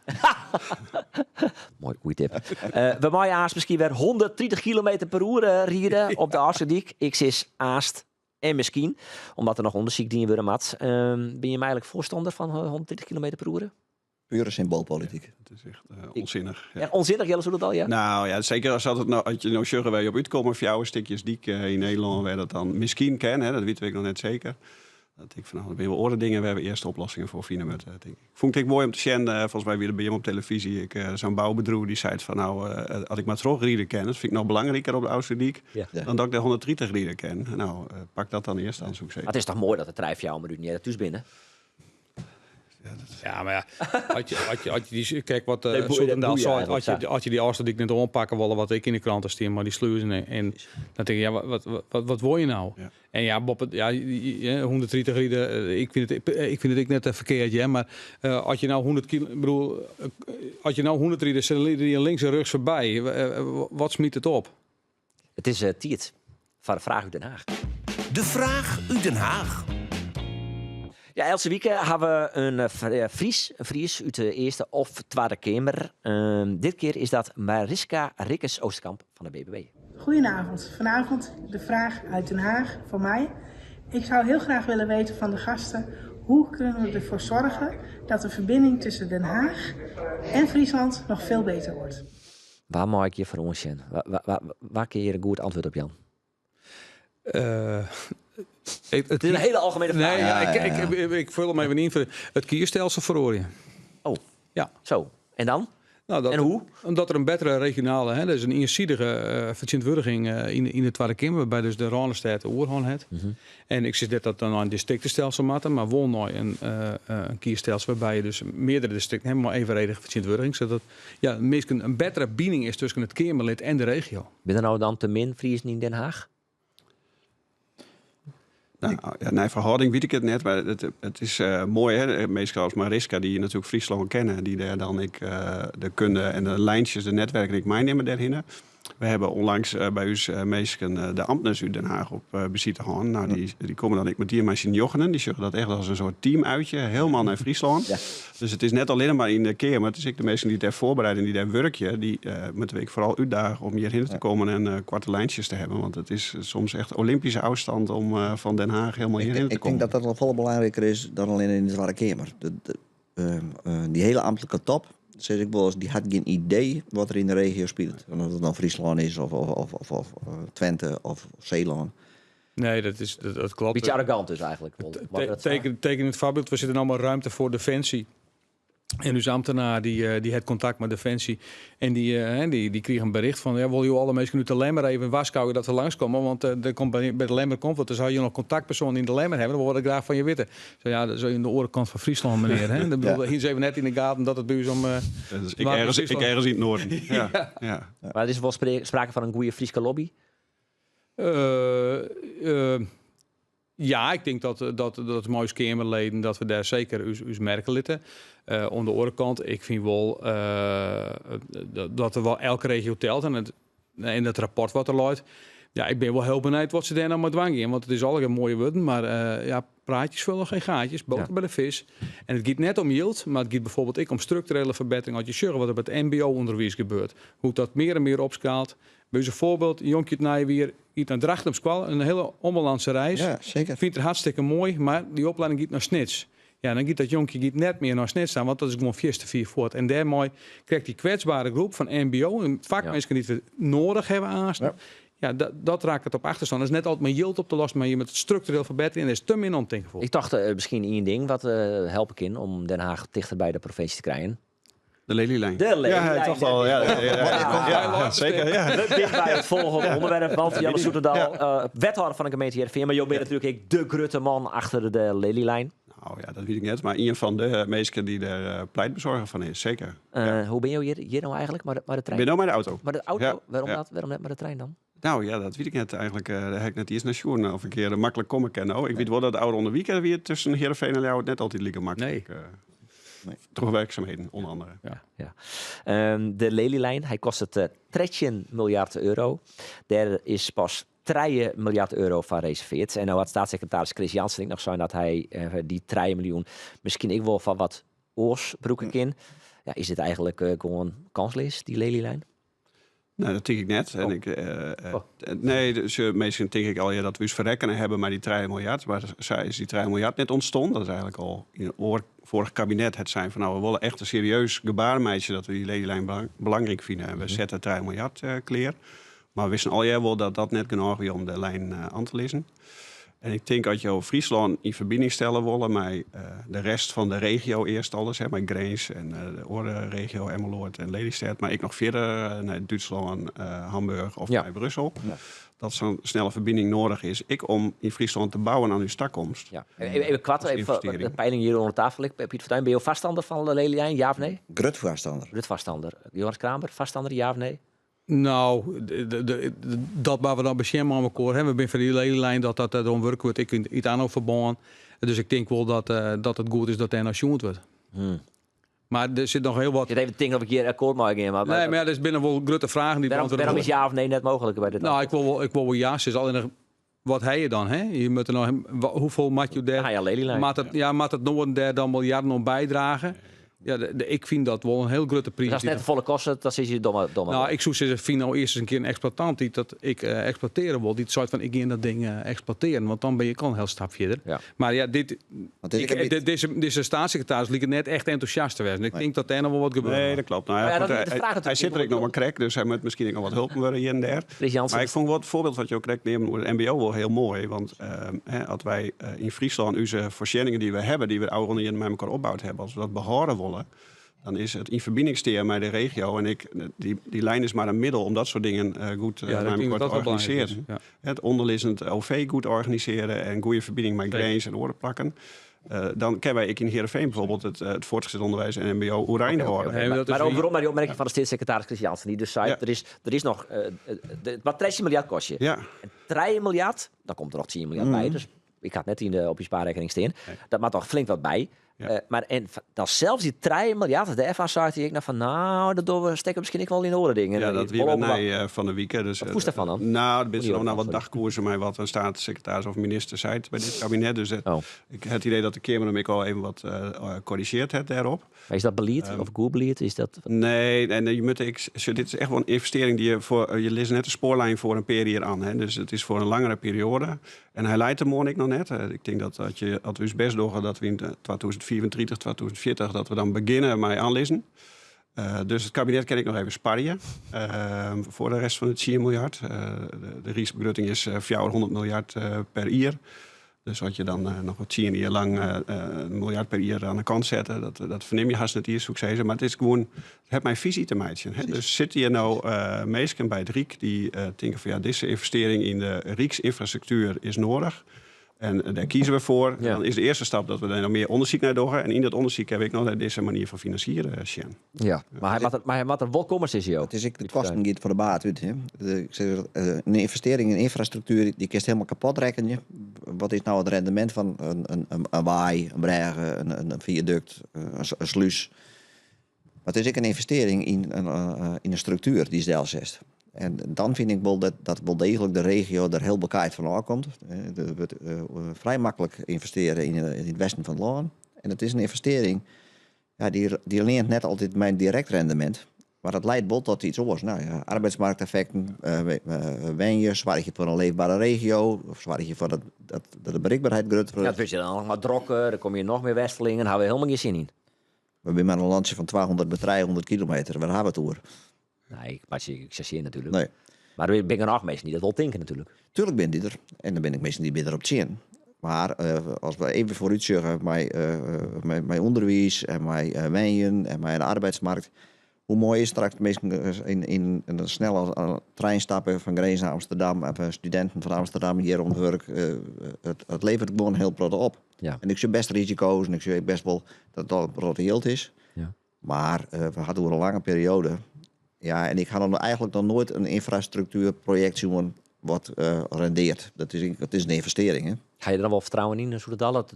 Moai, goede tip. Uh, we meie aanst miskien wer 130 kilometer per oere ride op de Ofslútdyk. Ik sis aanst en miskien, omdat der noch ûndersyk dien wurde moat. Uh, binne jim eigentlik foarstanner fan 130 kilometer per oere? Pure symboalpolityk. Het is echt uh, onzinnig. Ja. Echt onzinnig, Jelle Soelendaal, ja? Nou ja, zeker als dat het nou, als je nou sjogge wêr je op útkomme, fjouwer stikjes dyk yn Nederlân, wêr dat dan miskien kin, hè, dat witte we ek noch net seker. Dat ik fan, nou, der binne wol oare dingen wêr we earst oplossingen foar fine moatte, tink ik. Fûn ik ek moai om te sjen, folgens my wie der by jim op televyzje ek sa'n boubedriuw dy seit fan, nou, as ik mar trochride kin, dat fyn ik noch belangriker op de Ofslútdyk, Ja. dan dat ik dêr 130 ride kin. Nou, pak dat dan earst dan, soe ik sizze. Mar it is toch moai dat de trije, fjouwer minuten earder thús binne? Ja, mar ja, as je, as je, as je dy, kijk wat Nee, boeie, Zoetendaal boeie sei, eigentlik, as je, ja. as je dy Ofslútdyk net oanpakke wolle, wat ek yn de kranten stean, mei dy sluzen en, en dan tink ik, ja, wat, wat, wat, wat wol je nou? Ja. En ja, boppe, ja, 130 ride, ik fyn it, ik fyn it ek net ferkeard, hear, mar as je nou 100 kilo, ik bedoel, as je nou 100 ride, se ride je links en rjochts foarby. Wat smyt it op? It is tiid foar de fraach út Den Haach. De fraach út Den Haach. Ja, eltse wike ha we in Fries, in Fries út de Earste of Twadde Keamer. Dit kear is dat Mariska Rikkers Oosterkamp fan de BBB. Goedenavond. Vanavond de vraag uit Den Haag voor mij. Ik zou heel graag willen weten van de gasten... Hoe kunnen we ervoor zorgen dat de verbinding tussen Den Haag en Friesland nog veel beter wordt? Wa mei ik hjirfoar oansjen? Wa kin hjir in goed antwurd op jaan? Het is in hiele algemiene fraach. Nee, ja, ik fol him even yn. It kiesstelsel feroarje. Oh. Ja. Zo. En dan? Nou, dat, En hoe? Omdat der in bettere regionale, hè, dat is in iensidige fertsjintwurdiging yn de Twadde Keamer, wêrby't dus de Rânestêd de oerhân hat. En ik sis net dat dan nei in distriktestelsel moatte, mar wol nei in kiesstelsel wêrby't je dus meardere distrikten hawwe mei evenredige fertsjintwurdiging, sadat ja, minsken in bettere bining is tusken it Keamerlid en de regio. Binne der no dan te min Friezen yn Den Haag? Nou, ja, nei ferhâlding wit ik it net, mar it is moai, hè? Minsken as Mariska, dy't natuerlik Fryslân kenne, dy't dêr dan ek de kunde en de lijntjes, de netwerken ek meinimme dêrhinne. We hawwe ûnlangs by ús minsken, de amtners út Den Haag, op besite hân. Nou, dy komme dan ek metien mei syn njoggenen. Dy sjogge dat echt as in soart teamuitje, helemaal nei Fryslân. Dus it is net allinne mar yn de Keamer, it is ek de minsken dy't dêr foarbereide en dy't dêr wurkje, dy moatte we ek foaral útdaagje om hjirhinne te kommen en koarte lijntsjes te hawwen. Want it is soms echt Olympyske ôfstân om fan Den Haag helemaal hjirhinne te Ik tink kommen. dat dat al folle belangriker is dan allinne yn de Twadde Keamer. Dy hiele amtlike top, sis ik wolris, dy hat gjin idee wat der yn de regio spilet. Oft it no Fryslân is of Twente of Seelân. Nee, dat klopt. Bytsje arrogant dus eigentlik. Teken it foarbyld, we sitte no mei romte foar Definsje. En ús amtenar dy hat kontakt mei Definsje. En dy krige in berjocht fan, ja, wolle jo alle minsken út de Lemmer even warskôgje dat we langskomme, want der komt by de Lemmer komt wat, dus as jo noch kontaktpersoanen yn de Lemmer hawwe, dan wolle we dat graach fan je witte. Zo, ja, dat is oan de oare kant fan Fryslân, menear. Hè? Dan bedoel, hiene se even net yn de gaten dat it by ús om Dat is ek ergens yn it noarden. Ja, ja. Mar der is wol sprake fan in goede Fryske lobby? Ja, ik tink dat mei ús Keamerleden dat we dêr seker ús merke litte. Oan de oare kant, ik fyn wol dat der wol elke regio telt en dat rapport wat der leit. Ja, ik bin wol hiel benijd wat se dêr no mei dwaan gean, want it is allegear moaie wurden, mar ja, praatjes vullen geen gaatjes, boter by de vis. En it giet net om jild, mar it giet byfoarbyld ek om strukturele ferbettering. As je sjogge wat der by it MBO-ûnderwiis gebeurt, hoe't dat mear en mear opskaalt. By ús in foarbyld, in jonkje út Nijewier giet nei Drachten op skoalle, in hiele ommelandse reis. Ja, seker. Fynt er hartstikke moai, mar dy oplieding giet nei Snits. Ja, dan giet dat jonkje giet net mear nei Snits ta, want dat is gewoan fierste fier fuort. En dêrmei krijt dy kwetsbere groep fan MBO, en fakminsken dy't we noadich hawwe aanst, ja, dat raket op achterstân. Dat is net altyd mei jild op te lossen, mar je moatte it struktureel ferbetterje en dêr is te min omtinken foar. Ik tocht miskien ien ding wat helpe kin om Den Haag tichter by de provinsje te krijen. De Lelylijn. De Lelylijn. Ja, toch al. Ja, zeker. Ja. We binne by it folgjende ûnderwerp, want Jelle Zoetendal, wethâlder fan de gemeente Hearrenfean, mar jo binne natuerlik ek de grutte man achter de Lelylijn. Nou ja, dat wit ik net, mar ien fan de minsken dy't dêr pleitbezorger fan is, seker. Hoe binne jo hjir no eigentlik mei de trein? Ik bin no mei de auto. Mei de auto? Ja. Wêrom dat? Wêrom net mei de trein dan? Nou ja, dat wit ik net eigentlik. Dêr ha ik net iens nei sjoen oft ik hjir maklik komme kin. No, ik wit wol dat de ôfrûne wike wie it tusken Hearrenfean en Ljouwert net altyd like maklik. Nee. Troch wurksumheden, ûnder oare. Ja. Ja. De Lelylijn, hy kostet 13 miljard euro. Dêr is pas 3 miljard euro foar reservearre. En no hat steatssekretaris Chris Jansen ek noch sein dat hy dy 3 miljoen miskien ek wol foar wat oars brûke kin. Ja, is dit eigentlik gewoan kânsleas, dy Lelylijn? Nee, dat tink ik net. En ik, Oh. nee, dus, minsken tink ik al ja, dat we ús ferrekkene hawwe mei dy 3 miljard. Mar sa is dy 3 miljard net ûntstien. Dat is eigentlik al yn it oar, foarich kabinet hat sein fan nou, we wolle echt in serieus gebaar meitsje dat we dy Lelylijn belangryk fine. En we sette 3 miljard klear. Mar we wisten allegear wol dat dat net genôch wie om de lijn oan te lizzen. En ik tink as jo Fryslân yn ferbining stelle wolle mei de rest fan de regio earst alles, hè, mei Grins en de oare regio Emmeloord en Lelystêd, mar ek noch fierder nei Dútslân, Hamburg of nei Brussel, dat sa'n snelle ferbining noadich is, ek om yn Fryslân te bouwen oan ús takomst. Ja. Even koart, As even foar de ynvestearring. peiling hjir oan de tafel. Piet Fortuin, binne jo foarstander fan de Lelylijn, ja of nee? Grut foarstander. Grut foarstander. Johannes Kramer, foarstander, ja of nee? Nou, dat moatte we dan besjen mei elkoar. Hè. We binne foar dy Lelylijn dat dat deroan wurke wurdt, ek yn it ANNO-ferbân. Dus ik tink wol dat it goed is dat dêr nei sjoen wurdt. Mar der sit noch hiel wat. Ik sit even te tinken oft ik hjir akkoart mei gean. Mar, Nee, mar ja, der binne wol grutte fragen dy't beantwurde wêrom is wurde. ja of nee net mooglik by dit Nou, ik wol wol ja sizze. Allinnich, wat ha je dan? Hè? Je moatte noch, hoefolle moat je dêr Ah, ja, Lelylijn. Moat it, ja, moat it Noarden dêr dan miljarden oan bydrage? Ja, de, ik fyn dat wol in hiel grutte priis. Dus as it net tefolle kostet, dan sizze je domme, domme. Nou, ik soe sizze, fyn no earst ris in kear in eksploitant dy't dat ek eksploitearje wol. Dy't seit fan ik gean dat ding eksploitearjen, want dan binne je al in hiel stap fierder. Ja. Mar ja, dit, Want dit is ik, ek in de, dizze, dizze steatssecretaris liket net echt entûsjast te wêzen. Ik tink dat dêr noch wol wat gebeure Nee, moat. dat klopt. Nou, ja, Maar ja, goed, dat is de hij, vraag hij natuurlijk. zit er ek noch mar krekt, dus hy moat miskien ek noch wat holpen wurde hjir en dêr. Chris Jansen. Mar ik fûn wol it foarbyld wat jo krekt neamden oer it MBO wol hiel moai. Want hè, as wy yn Fryslân ús foarsjenningen dy't we hawwe, dy't we de ôfrûne jierren mei elkoar opboud hawwe, as we dat behâlde wolle, dan is it yn ferbining stean mei de regio en ek dy, dy lijn is mar in middel om dat soart dingen goed Ja, mei ik tink elkoar dat te dat wel belangryk is, organisearjen. ja. It ûnderlizzend OV goed organisearje en goede ferbining mei Grins en oare plakken. Dan kinne wy ek yn Heerenveen bijvoorbeeld it fuortset ûnderwiis en MBO oerein hâlde. Oké, oké. Mar werom nei dy opmerking fan de steatssecretaris Chris Jansen, dy't dus sei, der is noch, it moat 13 miljard kostje. En 3 miljard, dan komt der noch 10 miljard by, dus ik ha it net yn de, op je spaarrekening stean. Dat moat noch flink wat by. Mar en dan sels dy 3 miljard, dêrfan sei hy ek noch fan, nou, dat dogge we, stekke we miskien ek wol yn oare dingen. Ja, dat wie Wol by op my fan 'e wike. Dus, Wat fûnst dêrfan dan? Nou, der binne Oer no dy noch wat sorry. dagkoersen mei wat in steatssecretaris of minister seit by dit kabinet. Dus Oh. ik ha it idee dat de Keamer him ek al even wat korrizjearre hat dêrop. Mar is dat belied of goed belied? Is dat... Nee, en je moet ik, dit is echt wol in ynvestearring dy't je foar, je lizze net de spoarlijn foar in pear jier oan. Hè. Dus it is foar in langere perioade. En hy leit der moarn ek noch net. Ik tink dat as je, as we ús bêst dogge, dat we yn 2035, 2040, dat we dan begjinne mei oanlizzen. Dus it kabinet kin ek noch even sparje foar de rest fan de 10 miljard. De ryksbegrutting is 400 miljard per jier. Dus as je dan noch wat 10 jier lang in miljard per jier oan de kant sette, dat fernimme je hast net iens, soe ik sizze. Mar it is gewoan, it hat mei fisy te meitsjen. Hè? Dus sitte hjir no minsken by it Ryk dy't tinke fan ja, dizze ynvestearring yn de ryksynfrastruktuer is nedich. En dêr kieze we foar. Dan is de earste stap dat we dêr noch mear ûndersyk nei dogge. En yn dat ûndersyk ha we ek noch nei dizze manier fan finansieren sjen. Ja, mar hy moat der, mar hy moat der wol komme, sizze jo. It is ek de kosten giet foar de baat út. Hè. Ik sis, in ynvestearring yn ynfrastruktuer, dy kinst hielendal kapot rekkenje. Wat is no it rendemint fan in wei, in brêge, in fiadukt, in slús? Mar it is ek in ynvestearring yn in struktuer dy'tst delsetst. En dan fyn ik wol dat wol deeglik de regio der hiel bekaaid fan ôfkomt. Der wurdt frij maklik ynvestearre yn it westen fan it lân. En it is in ynvestearring, ja, dy leant net altyd mei in direkt rendemint. Mar dat liedt wol tot iets oars. Nou ja, arbeidsmarkteffekten, wenje, soargje foar in leefbere regio, of soargje foar dat de berikberheid grutter Ja, wurdt. it wurdt hjir dan noch mar drokker, der komme hjir noch mear Westelingen, ha we hielendal gjin sin yn. We binne mar in lantsje fan 200 by 300 kilometer, wêr ha we it oer? Nee, ik meitsje, ik chargeer natuerlik. Nee. Mar der binne genôch minsken dy't dat wol tinke natuerlik. Tuerlik binne dy der. En der binne ek minsken dy binne der op tsjin. Mar as we even foarút sjogge mei ûnderwiis en mei wenjen en mei de arbeidsmarkt. Hoe moai is straks minsken yn in snelle trein stappe fan Grins nei Amsterdam of studinten fan Amsterdam hjir oan it wurk. It leveret gewoan in hiel protte op. En ik sjoch bêst risiko's en ik sjoch ek bêst wol dat it al in protte jild is. Mar we ha it oer in lange perioade. Ja, en ik ha noch eigentlik noch noait in ynfrastruktuerprojekt sjoen wat rendeart. Dat is in ynvestearring, hè. Ha je der dan wol fertrouwen yn, Zoetendal, dat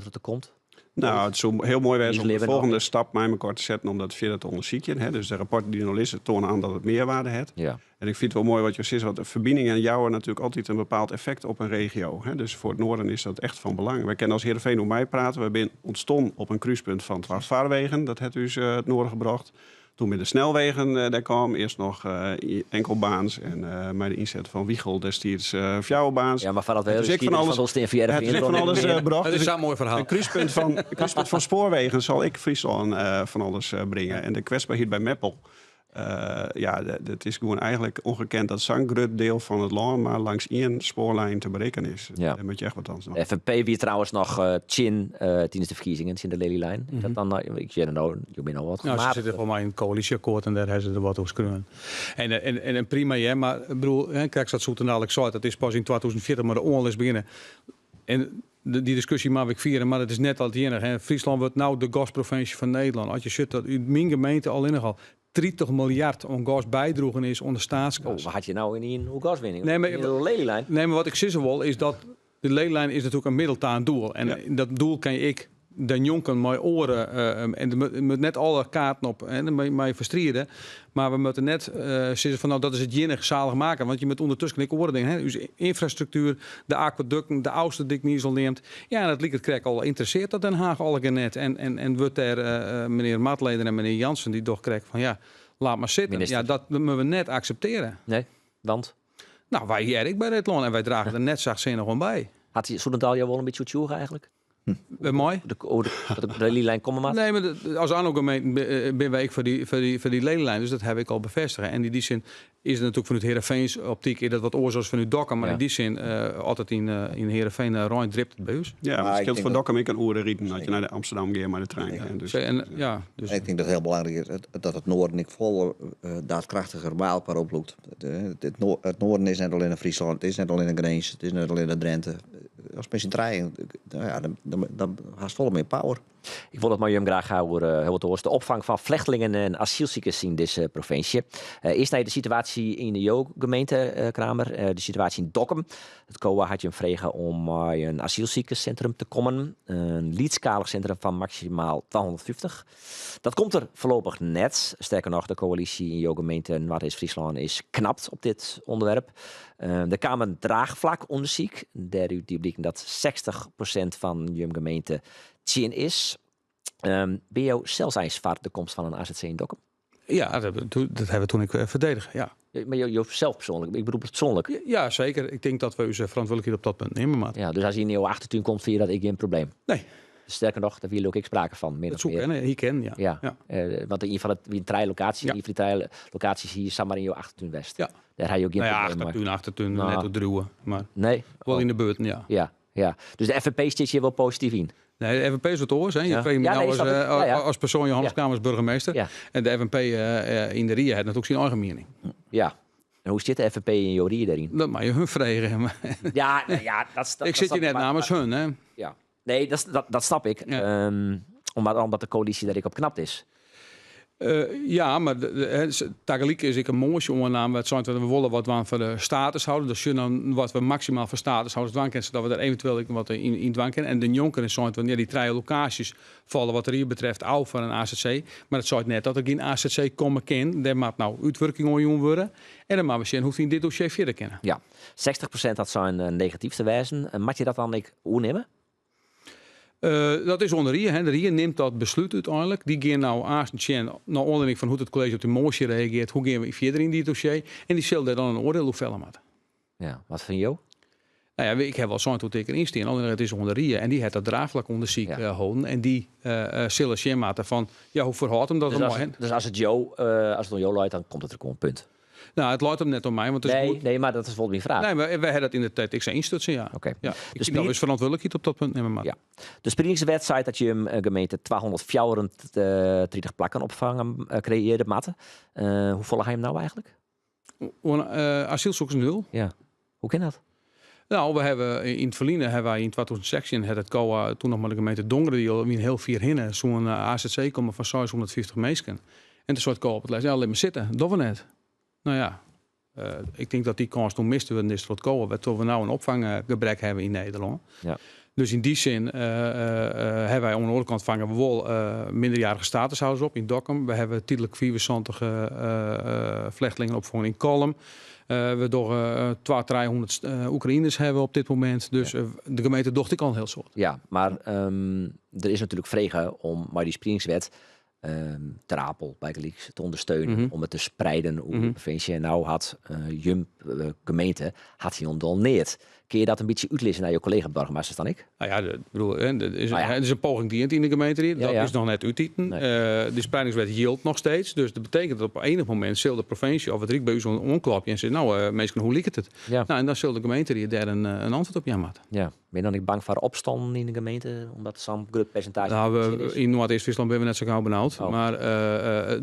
it der komt? Nou, it soe hiel moai wêze om de Libben folgjende nog. stap mei elkoar te setten om dat fierder te ûndersykjen. Hè. Dus de rapporten dy't der no lizze toane oan dat it mearwaarde hat. En ik fyn it wol moai wat jo sizze, want de ferbiningen jouwe natuerlik altyd in bepaald effekt op in regio. Hè. Dus foar it Noarden is dat echt fan belang. Wy kinne as Heerenveen oer meiprate. Wy binne ûntstien op in krúspunt fan twa farwegen. Dat hat ús it Noarden brocht. Doe binne de snelwegen dêr kaam. Earst noch enkelbaans en mei de ynset fan Wiegel destiids fjouwerbaans. Ja, mar foardat we Het is ek skieden fan alles fan Olsteen via Het is ek fan alles brocht. Dat is zo'n moai ferhaal. Een kruispunt van spoorwegen zal ik Fryslân fan alles bringe. En de kwetsberheid by Meppel. Ja, it is gewoan eigentlik ûngekend dat sa'n grut diel fan it lân mar langs ien spoarlijn te berikken is. Dêr moat je echt wat oan dwaan. De FNP wie trouwens noch tsjin tidens de ferkiezingen, tsjin de Lelylijn. Dat dan, ik sjoch no, jo binne no wat Nou, se gematigd. sitte folgens my yn it koälysjeakkoart en dêr ha se der wat oer skreaun. En prima, ja, mar ik bedoel, hè, krekt sa't Zoetendal ek sei, dat is pas yn 2040 mar de oanlis begjinne. En dy diskusje moatte we ek fiere, mar it is net altyd iennich. Hè. Fryslân wurdt no de gasprovinsje fan Nederlân. As je sjocht dat út myn gemeente allinnich al 30 miljard oan gas bydroegen is oan de staatskas. Oh, wat hat je nou yn ien oer gaswinning? Nee, maar In de Lelylijn? Nee, mar wat ik sizze wol is dat de Lelylijn is natuerlik in middel ta in doel. En dat doel kin je ek Dêrnjonken mei oare, en der moat net alle kaarten op mei ferstride, mar we moatte net sizze fan no dat is it iennige zaligmaker, want je moatte ûndertusken ek oare dingen, hè, ús ynfrastruktuer, de akwadukten, de Ofslútdyk niis al neamd. Ja, en it liket krekt al ynteressearret dat Den Haag allegear net en en wurdt dêr menear Madlener en menear Jansen dy docht krekt fan ja, laat mar sitten. Minister. Ja, dat moatte we net akseptearje. Nee, want? Nou, wy hearre ek by dit lân en wy drage der net sachtsinnich oan by. Hat Soenendal jo wol in bytsje oertsjûge eigentlik? Mei? De, dat de Lelylijn komme moat? Nee, mar as ANNO-gemeenten binne wy ek foar dy Lelylijn, dus dat ha ik al befêstige. En yn dy sin is it natuerlik fanút Heerenveens optyk is dat wat oars as fanút Dokkum, mar yn dy sin as it yn Heerenveen reint, dript it by ús. Ja, mar it skeelt foar Dokkum ek in oere riden as je nei Amsterdam gean mei de trein. Dus. En, ja, dus. Ik tink dat it hiel belangryk is dat it Noarden ek folle daadkrachtiger by elkoar oplûkt. It Noarden is net allinne Fryslân, it is net allinne Grins, it is net allinne Drinte. As minsken trijen, ja, dan, dan hast folle mear power. Ik wol it mei jim graach ha oer hiel wat oars. De opfang fan flechtlingen en asylsikers yn dizze provinsje. Earst nei de situaasje yn jo gemeente, Kramer. De situaasje yn Dokkum. It COA hat jim frege om mei in asylsikerssintrum te kommen. In lytsskalich sintrum fan maksimaal 250. Dat komt der foarlopich net. Sterker noch, de koälysje yn jo gemeente Noardeast-Fryslân is knapt op dit ûnderwerp. Der kaam in draachflakûndersyk. Dêrút die bliken dat 60% fan jim gemeente tsjin is. Binne jo sels eins foar de komst fan in AZC yn Dokkum? Ja, dat hawwe we toen ek ferdedige, ja. Mar jo sels persoanlik, ik bedoel persoanlik. Ja, seker. Ik tink dat we ús ferantwurdlikheid op dat punt nimme moatte. Ja, dus as hy yn jo achtertún komt, fine jo dat ek gjin probleem? Nee. Sterker noch, dêr wie ek sprake fan. Min Dat soe kinne, hy kin, ja. Ja. Want ien fan it wie trije lokaasjes, ien fan dy trije lokaasjes hie samar yn jo achtertún west. Ja. Dêr ha jo gjin Nou ja, probleem mei. achtertún, achtertún, Nou. net oerdriuwe, mar Nee. wol yn de buert, ja. Ja, ja. Dus de FNP stiet hjir wol posityf yn? Nee, de FNP is wat oars. Hè. Je frege my Ja, no nee, as, snap ik. Ja, ja. as persoan Johannes Kramer as burgemeester. En de FNP yn de rie hat natuerlik syn eigen miening. Ja. En hoe stiet de FNP yn jo rie dêryn? Dat mei je hun fregen. Ja, nou ja, dat, dat Ik sit dat hjir net maar- namens hun, hè. Ja. Nee, dat snap ik. Omdat de koälysje dêr ek op knapt is. Ja, mar tagelyk is ek in moasje oannaam wêr't sein wurdt, we wolle wat dwaan foar de statushâlders. Dus sjoch dan wat we maksimaal foar statushâlders dwaan kinne, sadat we der eventueel ek wat yn dwaan kinne. En dêrnjonken is sein wurden, ja, dy trije lokaasjes falle wat de rie betreft ôf foar in AZC. Mar it seit net dat der gjin AZC komme kin. Dêr moat no útwurking oan jûn wurde. En dan moatte we sjen hoe't we yn dit dossier fierder kinne. Ja, 60% hat sein negatyf te wêzen. Moat je dat dan ek oernimme? Dat is oan de rie. Hè. De rie nimt dat beslút úteinlik. Dy gean no aansten sjen, nei oanlieding fan hoe't it kolleezje op de moasje reagearret, hoe gean we fierder yn dit dossier. En dy sil dêr dan in oardiel oer felle moatte. Ja, wat fine jo? Nou ja, ik ha wol sein hoe't ik deryn stean, allinnich it is oan de rie. En dy hat dat draachflakûndersyk holden. En dy sille sjen moatte fan, ja, hoe ferhâldt him dat Dus der mei? as it oan jo leit, dan komt it der gewoan, punt. Nou, it leit him net oan my, want it is Nee, goed. nee, mar dat is wol myn fraach. Nee, mar wy ha dat yn de tiid ek sa ynstutsen, ja. Oké. Ja, ik fyn dat we ús ferantwurdlikheid op dat punt nimme moatte. Ja. De spriedingswet seit dat jim gemeente 234 plakken opfangen kreëarje moatte. Hoefolle ha jim no eigentlik? Oan asylsoekers nul. Ja. Hoe kin dat? Nou, we hawwe yn it ferline hawwe wy yn 2016 hat it COA toen noch mei de gemeente Dongeradiel wie in hiel fier hinne soe in AZC komme fan 650 minsken. En toen sei it COA op it lêst, ja, lit mar sitte, dogge we net. Nou ja, ik tink dat dy kâns toen mist wurden is troch it COA, wêrtroch we no in opfanggebrek hawwe yn Nederlân. Dus yn dy sin hawwe wy oan de oare kant fange we wol minderjarige statushâlders op yn Dokkum. We hawwe tydlik 75 flechtlingen opfongen yn Kollum. We dogge twa, 300 Oekraïners hawwe we op dit momint. Dus de gemeente docht ek al in hiel soad. Ja, mar der is natuerlik frege om mei dy spriedingswet Ter Apel bygelyks te ûndersteunen, om it te spreiden oer de provinsje. En no hat jim gemeente hat hielendal neat. Kinne je dat in bytsje útlizze nei jo kollega-boargemasters dan ek? Nou ja, ik bedoel, hè, er is, Nou ja. er is in poging dien yn de gemeenteried. Dat is noch net útiten. Nee. De spreidingswet jildt noch steeds. Dus dat betekent dat op enig momint sil de provinsje of it Ryk by ús oanklopje en sizze, nou, minsken, hoe liket it? Nou, en dan sil de gemeenteried dêr in antwurd op jaan moatte. Ja. Bin je dan ek bang foar opstannen yn de gemeente, omdat sa'n grut persintaazje Nou, tsjin is? yn Noardeast-Fryslân binne we net sa gau benaud. Mar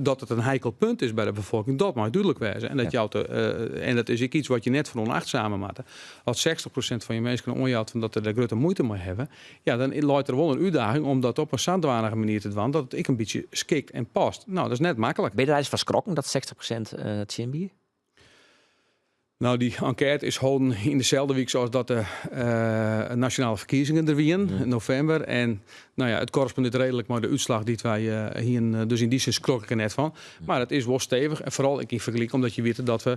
dat it in heikel punt is by de befolking, dat mei dúdlik wêze. En dat jout de en dat is ek iets wat je net ferûnachtzame moatte. As 60% fan je minsken oanjout fan dat se der grutte muoite mei hawwe, ja, dan leit der wol in útdaging om dat op in sadanige manier te dwaan dat it ek in bytsje skikt en past. Nou, dat is net maklik. Bin je der eins fan skrokken dat 60% tsjin wie? Nou, dy enkête is holden yn deselde wike as dat de nasjonale ferkiezingen der wienen, in novimber. En nou ja, it korrespondearret reedlik mei de útslach dy't wy hienen. Dus yn dy sin skrok ik der net fan. Mar it is wol stevich en foaral ek yn fergelyk omdat je witte dat we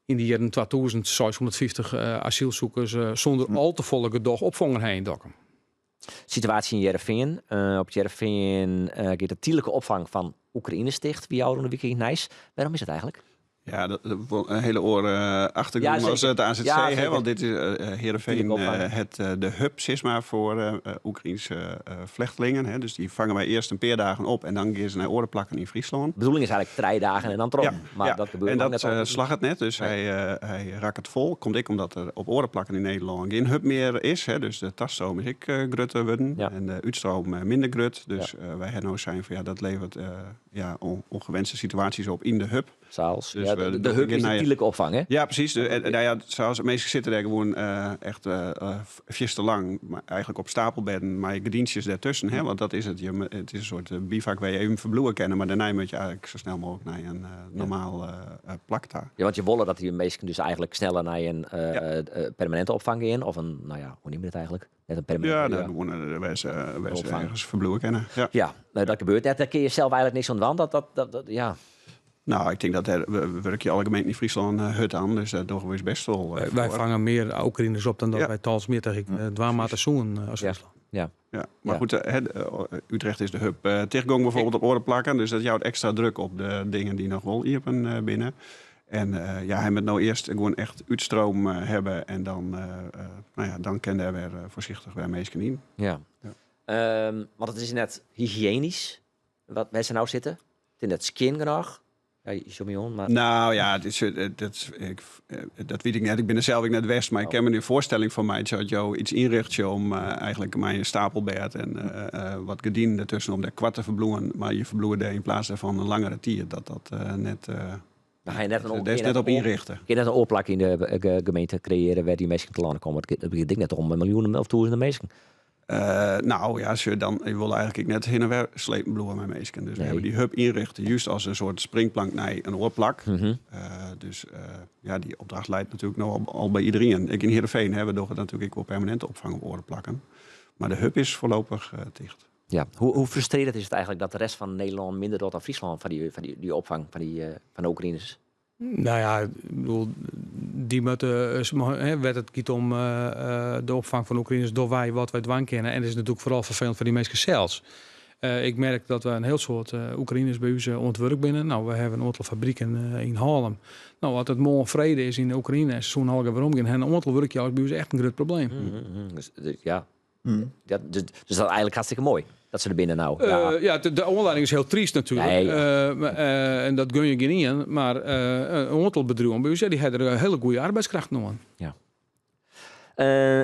yn de jierren 2000 650 asylsûkers sûnder al te folle gedoch opfongen ha yn Dokkum. Situaasje yn Hearrenfean. Op It Hearrenfean giet de tydlike opfang fan Oekraïners ticht, wie ôfrûne wike yn it nijs. Wêrom is dat eigentlik? Ja, dat is wol in hiele oare achtergrûn as it AZC. Ja, hè, want dit is Hearrenfean, de hub sis mar, foar Oekraïnse flechtlingen. Hè. Dus dy fange wy earst in pear dagen op en dan gean se nei oare plakken yn Fryslân. De bedoeling is eigentlik 3 dagen en dan troch. Ja, mar ja. dat gebeurt En lang dat net altyd. slagget net, dus hy rakket fol. Komt ek omdat der op oare plakken yn Nederlân gjin hub mear is. Hè. Dus de tastroom is ek grutter wurden en de útstroom minder grut. Dus wy ha no sein fan ja, dat leveret ja, ongewenste situaasjes op yn de hub. Saals. Dus Ja, we de hub begjinne is de nei- tydlike opfang, hè? Ja, presys. En, nou ja, saals, minsken sitte dêr gewoan echt fierste lang, mar eigentlik op stapelbedden mei gerdyntsjes dêrtusken. Hè? Want dat is it. It is in soart bivak wêr't je even ferbliuwe kinne, mar dêrnei moat je eigentlik sa snel mooglik nei in normaal plak ta. Ja, want je wolle dat dy minsken dus eigentlik sneller nei in permaninte opfang gean, of in, nou ja, hoe neame je dat eigentlik? Net in permaninte, Ja, ja. dan gewoan wêr se Opfang. ergens ferbliuwe kinne. Ja. Ja, nou, dat gebeurt net. Dêr kinne je sels eigentlik niks oan dwaan. Dat, ja. Nou, ik tink dat dêr wurkje alle gemeenten yn Fryslân hurd oan, dus dêr dogge we ús bêst wol Wy foar. fange mear Oekraïners op dan dat wy talsmjittich ek dwaan moatte soenen as Fryslân. Ja, mar goed, hè, Utrecht is de hub tichtgong bijvoorbeeld op oare plakken, dus dat jout ekstra druk op de dingen dy't noch wol iepen binne. En ja, hy moat no earst gewoan echt útstroom hawwe en dan, nou ja, dan kin dêr wer foarsichtich wer minsken yn. Want it is net hygiënysk wat wêr't se no sitte. It is net skjin genôch. Ja, je sjogge my oan, mar Nou ja, dit is, dat, ik, dat wit ik net. Ik bin der sels ek net west, mar ik kin my in foarstelling fan meitsje as jo iets ynrjochtsje om eigentlik mei in stapelbêd en wat gerdinen dertusken om dêr koart te ferbliuwen, mar je ferbliuwe dêr yn plaats dêrfan in langere tiid, dat dat net, Dan ha je net in dêr is net op ynrichte. Kin net in oar plak yn de gemeente kreëarje wêr't dy minsken telâne komme. It giet ek net om miljoenen of tûzenen minsken. Nou ja, sjoch, dan, je wolle eigentlik ek net hinne en wer slepen bliuwe mei minsken. Dus we hawwe dy hub ynrichte just as in soart springplank nei in oar plak. Dus ja, dy opdracht leit natuerlik no al by iderien. Ek yn Heerenveen, hè, we dogge natuerlik ek wol permaninte opfang op oare plakken. Mar de hub is foarlopich ticht. Ja, hoe frustrearjend is it eigentlik dat de rest fan Nederlân minder docht dan Fryslân foar dy opfang fan de Oekraïners? Nou ja, ik bedoel, dy moatte, hè, wêr't it giet om de opfang fan Oekraïners, dogge wy wat wy dwaan kinne. En it is natuerlik foaral ferfelend foar dy minsken sels. Ik merk dat we in hiel soad Oekraïners by ús oan it wurk binne. Nou, we hawwe in oantal fabriken yn Haarlem. Nou, as it moarn frede is yn de Oekraïne en se soene allegear werom gean, ha in oantal wurkjouwers by ús echt in grut probleem. Dus, dus, ja. Ja, dus, dus dat is eigentlik hartstikke moai dat se der binne no. Ja. Ja, de oanlieding is hiel tryst natuerlik. Nee, ja. En dat gun je gjinien. Mar in oantal bedriuwen by ús, ja, dy ha der in hiele goede arbeidskracht oan. Ja.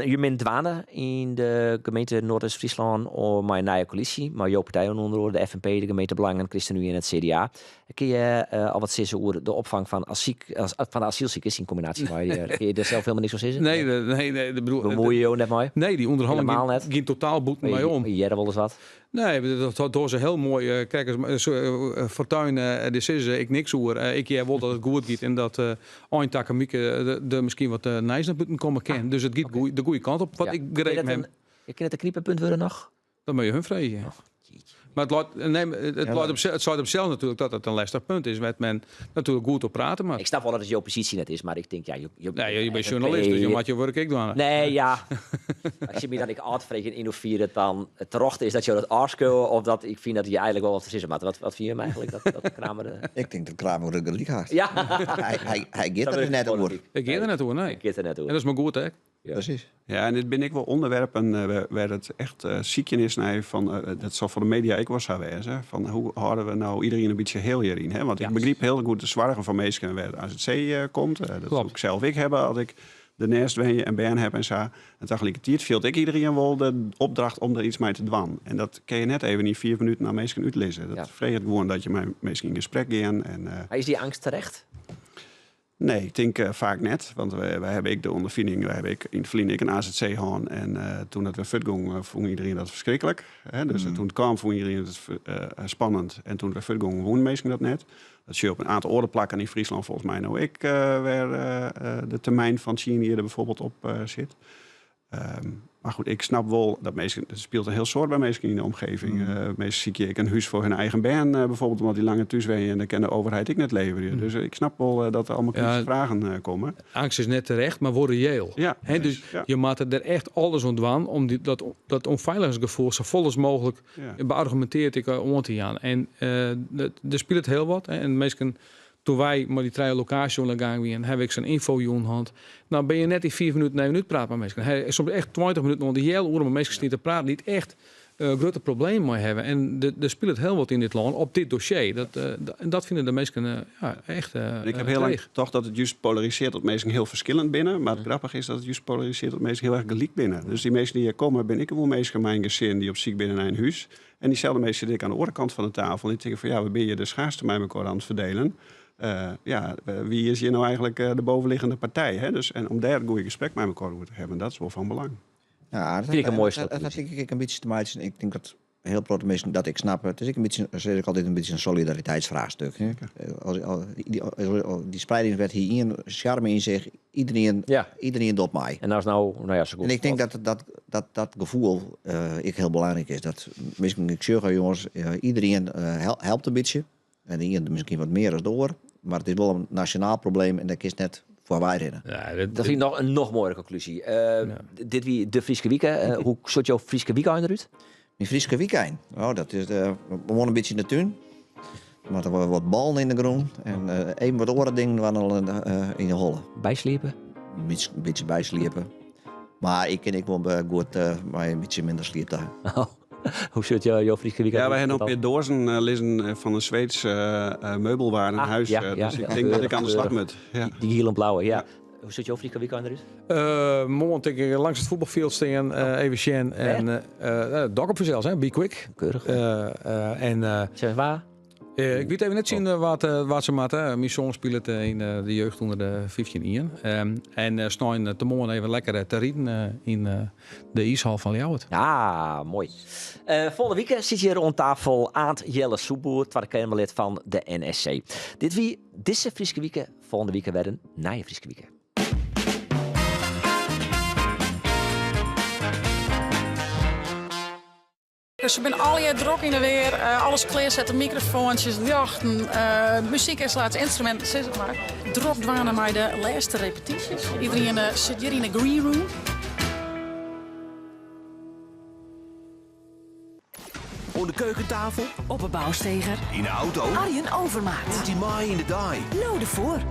Je binne dwaande yn de gemeente Noardeast-Fryslân mei in nije koälysje, mei jo partij ûnder oare, de FNP, de gemeentebelangen, ChristenUnie en it CDA. Kinne je al wat sizze oer de opfang fan fan de asylsikers yn kombinaasje mei kinne je dêr sels hielendal niks oer sizze? Nee, nee, nee, ik bedoel, Bemuoie jo net mei? Nee, dy ûnderhanneling Helemaal net? giet totaal bûten my om. Je hearre wolris wat? Nee, dat dogge se hiel moai. Kijk eens, Fortuyn, dêr sizze se ek niks oer. Ik hear wol dat it goed giet en dat ein takom wike der miskien wat nijs nei bûten komme kin. Dus it giet de goede kant op, wat ik begrepen Kin ha. it in knipepunt wurde noch? Dat moatte je hun freegje. Oh, jeetje. Mar it leit, nee, it leit op, it seit op sels natuerlik dat it in lestich punt is, wêr't men natuerlik goed op prate moat. Ik snap wol dat it jo posysje net is, mar ik tink, ja, jo Nee, je bent journalist, dus je moat je wurk ek dwaan. Nee, ja. As je my dan ek ôffreegje yn hoefier it dan terochte is dat jo dat ôfskriuwe, of dat ik fyn dat je eigentlik wol wat te sizzen moatte. Wat fine jim eigentlik? Dat Kramer de Ik tink dat Kramer der gelyk hat. Ja. Hy giet Dat der is net oer. politiek. Ik gean der net oer, nee. Hy giet der net oer. En dat is mar goed ek. Ja. Presys. Ja, en dit binne ek wol ûnderwerpen wêr't it echt sykjen is nei fan, dat sil foar de media ek wol sa wêze, fan hoe hâlde we no iderien in bytsje hiel hjiryn, hè? Want ik begryp hiel goed de soargen fan minsken wêr't AZC komt. Dat soe ik sels ek hawwe as ik derneist wenje en bern haw en sa. En tagelikertiid fielt ek iderien wol de opdracht om der iets mei te dwaan. En dat kinne je net even yn 4 minuten oan minsken útlizze. Dat freget gewoan dat je mei minsken yn gesprek gean. En Maar is dy eangst terecht? Nee, ik tink faak net. Want wy hawwe ek de ûnderfining, wy hawwe ek yn it ferline ek in AZC hân. En toen dat wer fuortgong, fûn iedereen dat ferskriklik. Hè? Dus toen it kaam, fûn iedereen it spannend. En toen it wer fuortgong, woene minsken dat net. Dat sjoch je op in oantal oare plakken yn Fryslân folgens my no ek, wêr de termyn fan tsien jier der bijvoorbeeld op sit. Maar goed, ik snap wol dat minsken, it spilet in hiel soad by minsken yn de omgeving. Minsken sykje ek in hús foar hun eigen bern, bijvoorbeeld, omdat dy langer thús wenje en dat kin de overheid ek net leverje. Dus ik snap wol dat der allemaal kritische fragen komme. Eangst is net terecht, mar wol reëel. Hè, dus je moatte der echt alles oan dwaan om dat ûnfeilichheidsgefoel sa folle as mooglik beargumintearre ek oan te jaan. En der spilet hiel wat. Hè, en minsken, Toen wy mei dy trije lokaasjes oan de gang wienen, ha ik sa'n ynfojûn hân. Nou bin je net yn 5 minuten even útpraat mei minsken. Ha soms echt 20 minuten oant in healoere mei minsken stean te praten dy't echt grutte problemen mei hawwe. En der spilet hiel wat yn dit lân op dit dossier. Dat, en dat fine de minsken ja, echt Ik ha hiel lang tocht dat it just polarisearret dat minsken hiel ferskillend binne. Mar it grappige is dat it just polarisearret dat minsken hiel erch gelyk binne. Dus dy minsken dy't hjir komme, binne ek gewoan minsken mei in gesin dy't op syk binne nei in hús. En dyselde minsken sitte ek oan de oare kant fan de tafel. En dy tinke fan ja, we binne hjir de schaarste mei mekoar oan it ferdelen. Ja, wie is hjir no eigenlik de bovenliggende partij? Hè? Dus, en om dêr in goede gesprek mei mekoar oer te hawwen, dat is wol fan belang. Ja, dat Vind ik een mooie dat hat tink ik ek in bytsje te meitsjen. Ik tink dat hiel protte minsken dat ik snap. It is ek in bytsje, sis ik altyd, in bytsje in solidariteitsfraachstuk. Hè? As, dy spreidingswet hie ien sjarme yn sich. Iedereen, iedereen docht mei. En as no, no ja, sa goed En ik tink dat dat, dat, dat gefoel ek hiel belangryk is. Dat minsken, ik sjoch, jonges, iedereen helpt in bytsje. En de ien miskien wat mear as de oar. Mar it is wol in nasjonaal probleem en dêr kinst net foarby rinne. Ja, dit, Dat fyn ik noch in noch moaiere konklúzje. Dit wie de Fryske Wike. Hoe sjocht jo Fryske wykein derút? Myn Fryske wykein? Oh, dat is gewoan in bytsje yn de tún. Der moatte wol wat ballen yn de grûn en even wat oare dingen dwaan al yn de holle. Bysliepe? In bytsje bysliepe. Mar ik kin ek wol goed mei in bytsje minder sliep ta. Oh, hoe sjocht jo Fryske wykein Ja, wy hawwe noch in pear doazen lizzen fan in Sweeds meubelwarenhuis. Dus ik tink dat ik oan de slach moat. Ja. Dy giele en blauwe, ja. Hoe sjocht jo Fryske wykein derút? Moarn tink ik langs it fuotbalfjild stean, even sjen. En Dokkum fansels, hè, Be Quick. Keurich. En Zeg waar? Ik wit even net sjen wat se moatte. Myn soan spilet yn de jeugd ûnder de 15 ien. En snein te moarn even lekker te riden yn de iishal fan Ljouwert. Ja, moai. Folgjende wike sit hjir oan tafel Aant Jelle Soepboer, Twadde Keamerlid fan de NSC. Dit wie dizze Fryske Wike. Folgjende wike wer in nije Fryske Wike. Se binne allegear drok yn 'e weer, alles klearsetten, mikrofoantsjes, ljochten, muzykynstallaasjes, ynstruminten, sis it mar. Drok dwaande mei de lêste repetysjes. Iederien sit hjir yn 'e green room. Oan de keukentafel. Op 'e bousteger. Yn 'e auto. Arjen Overmaat. Nimt dy mei yn de dei. No derfoar.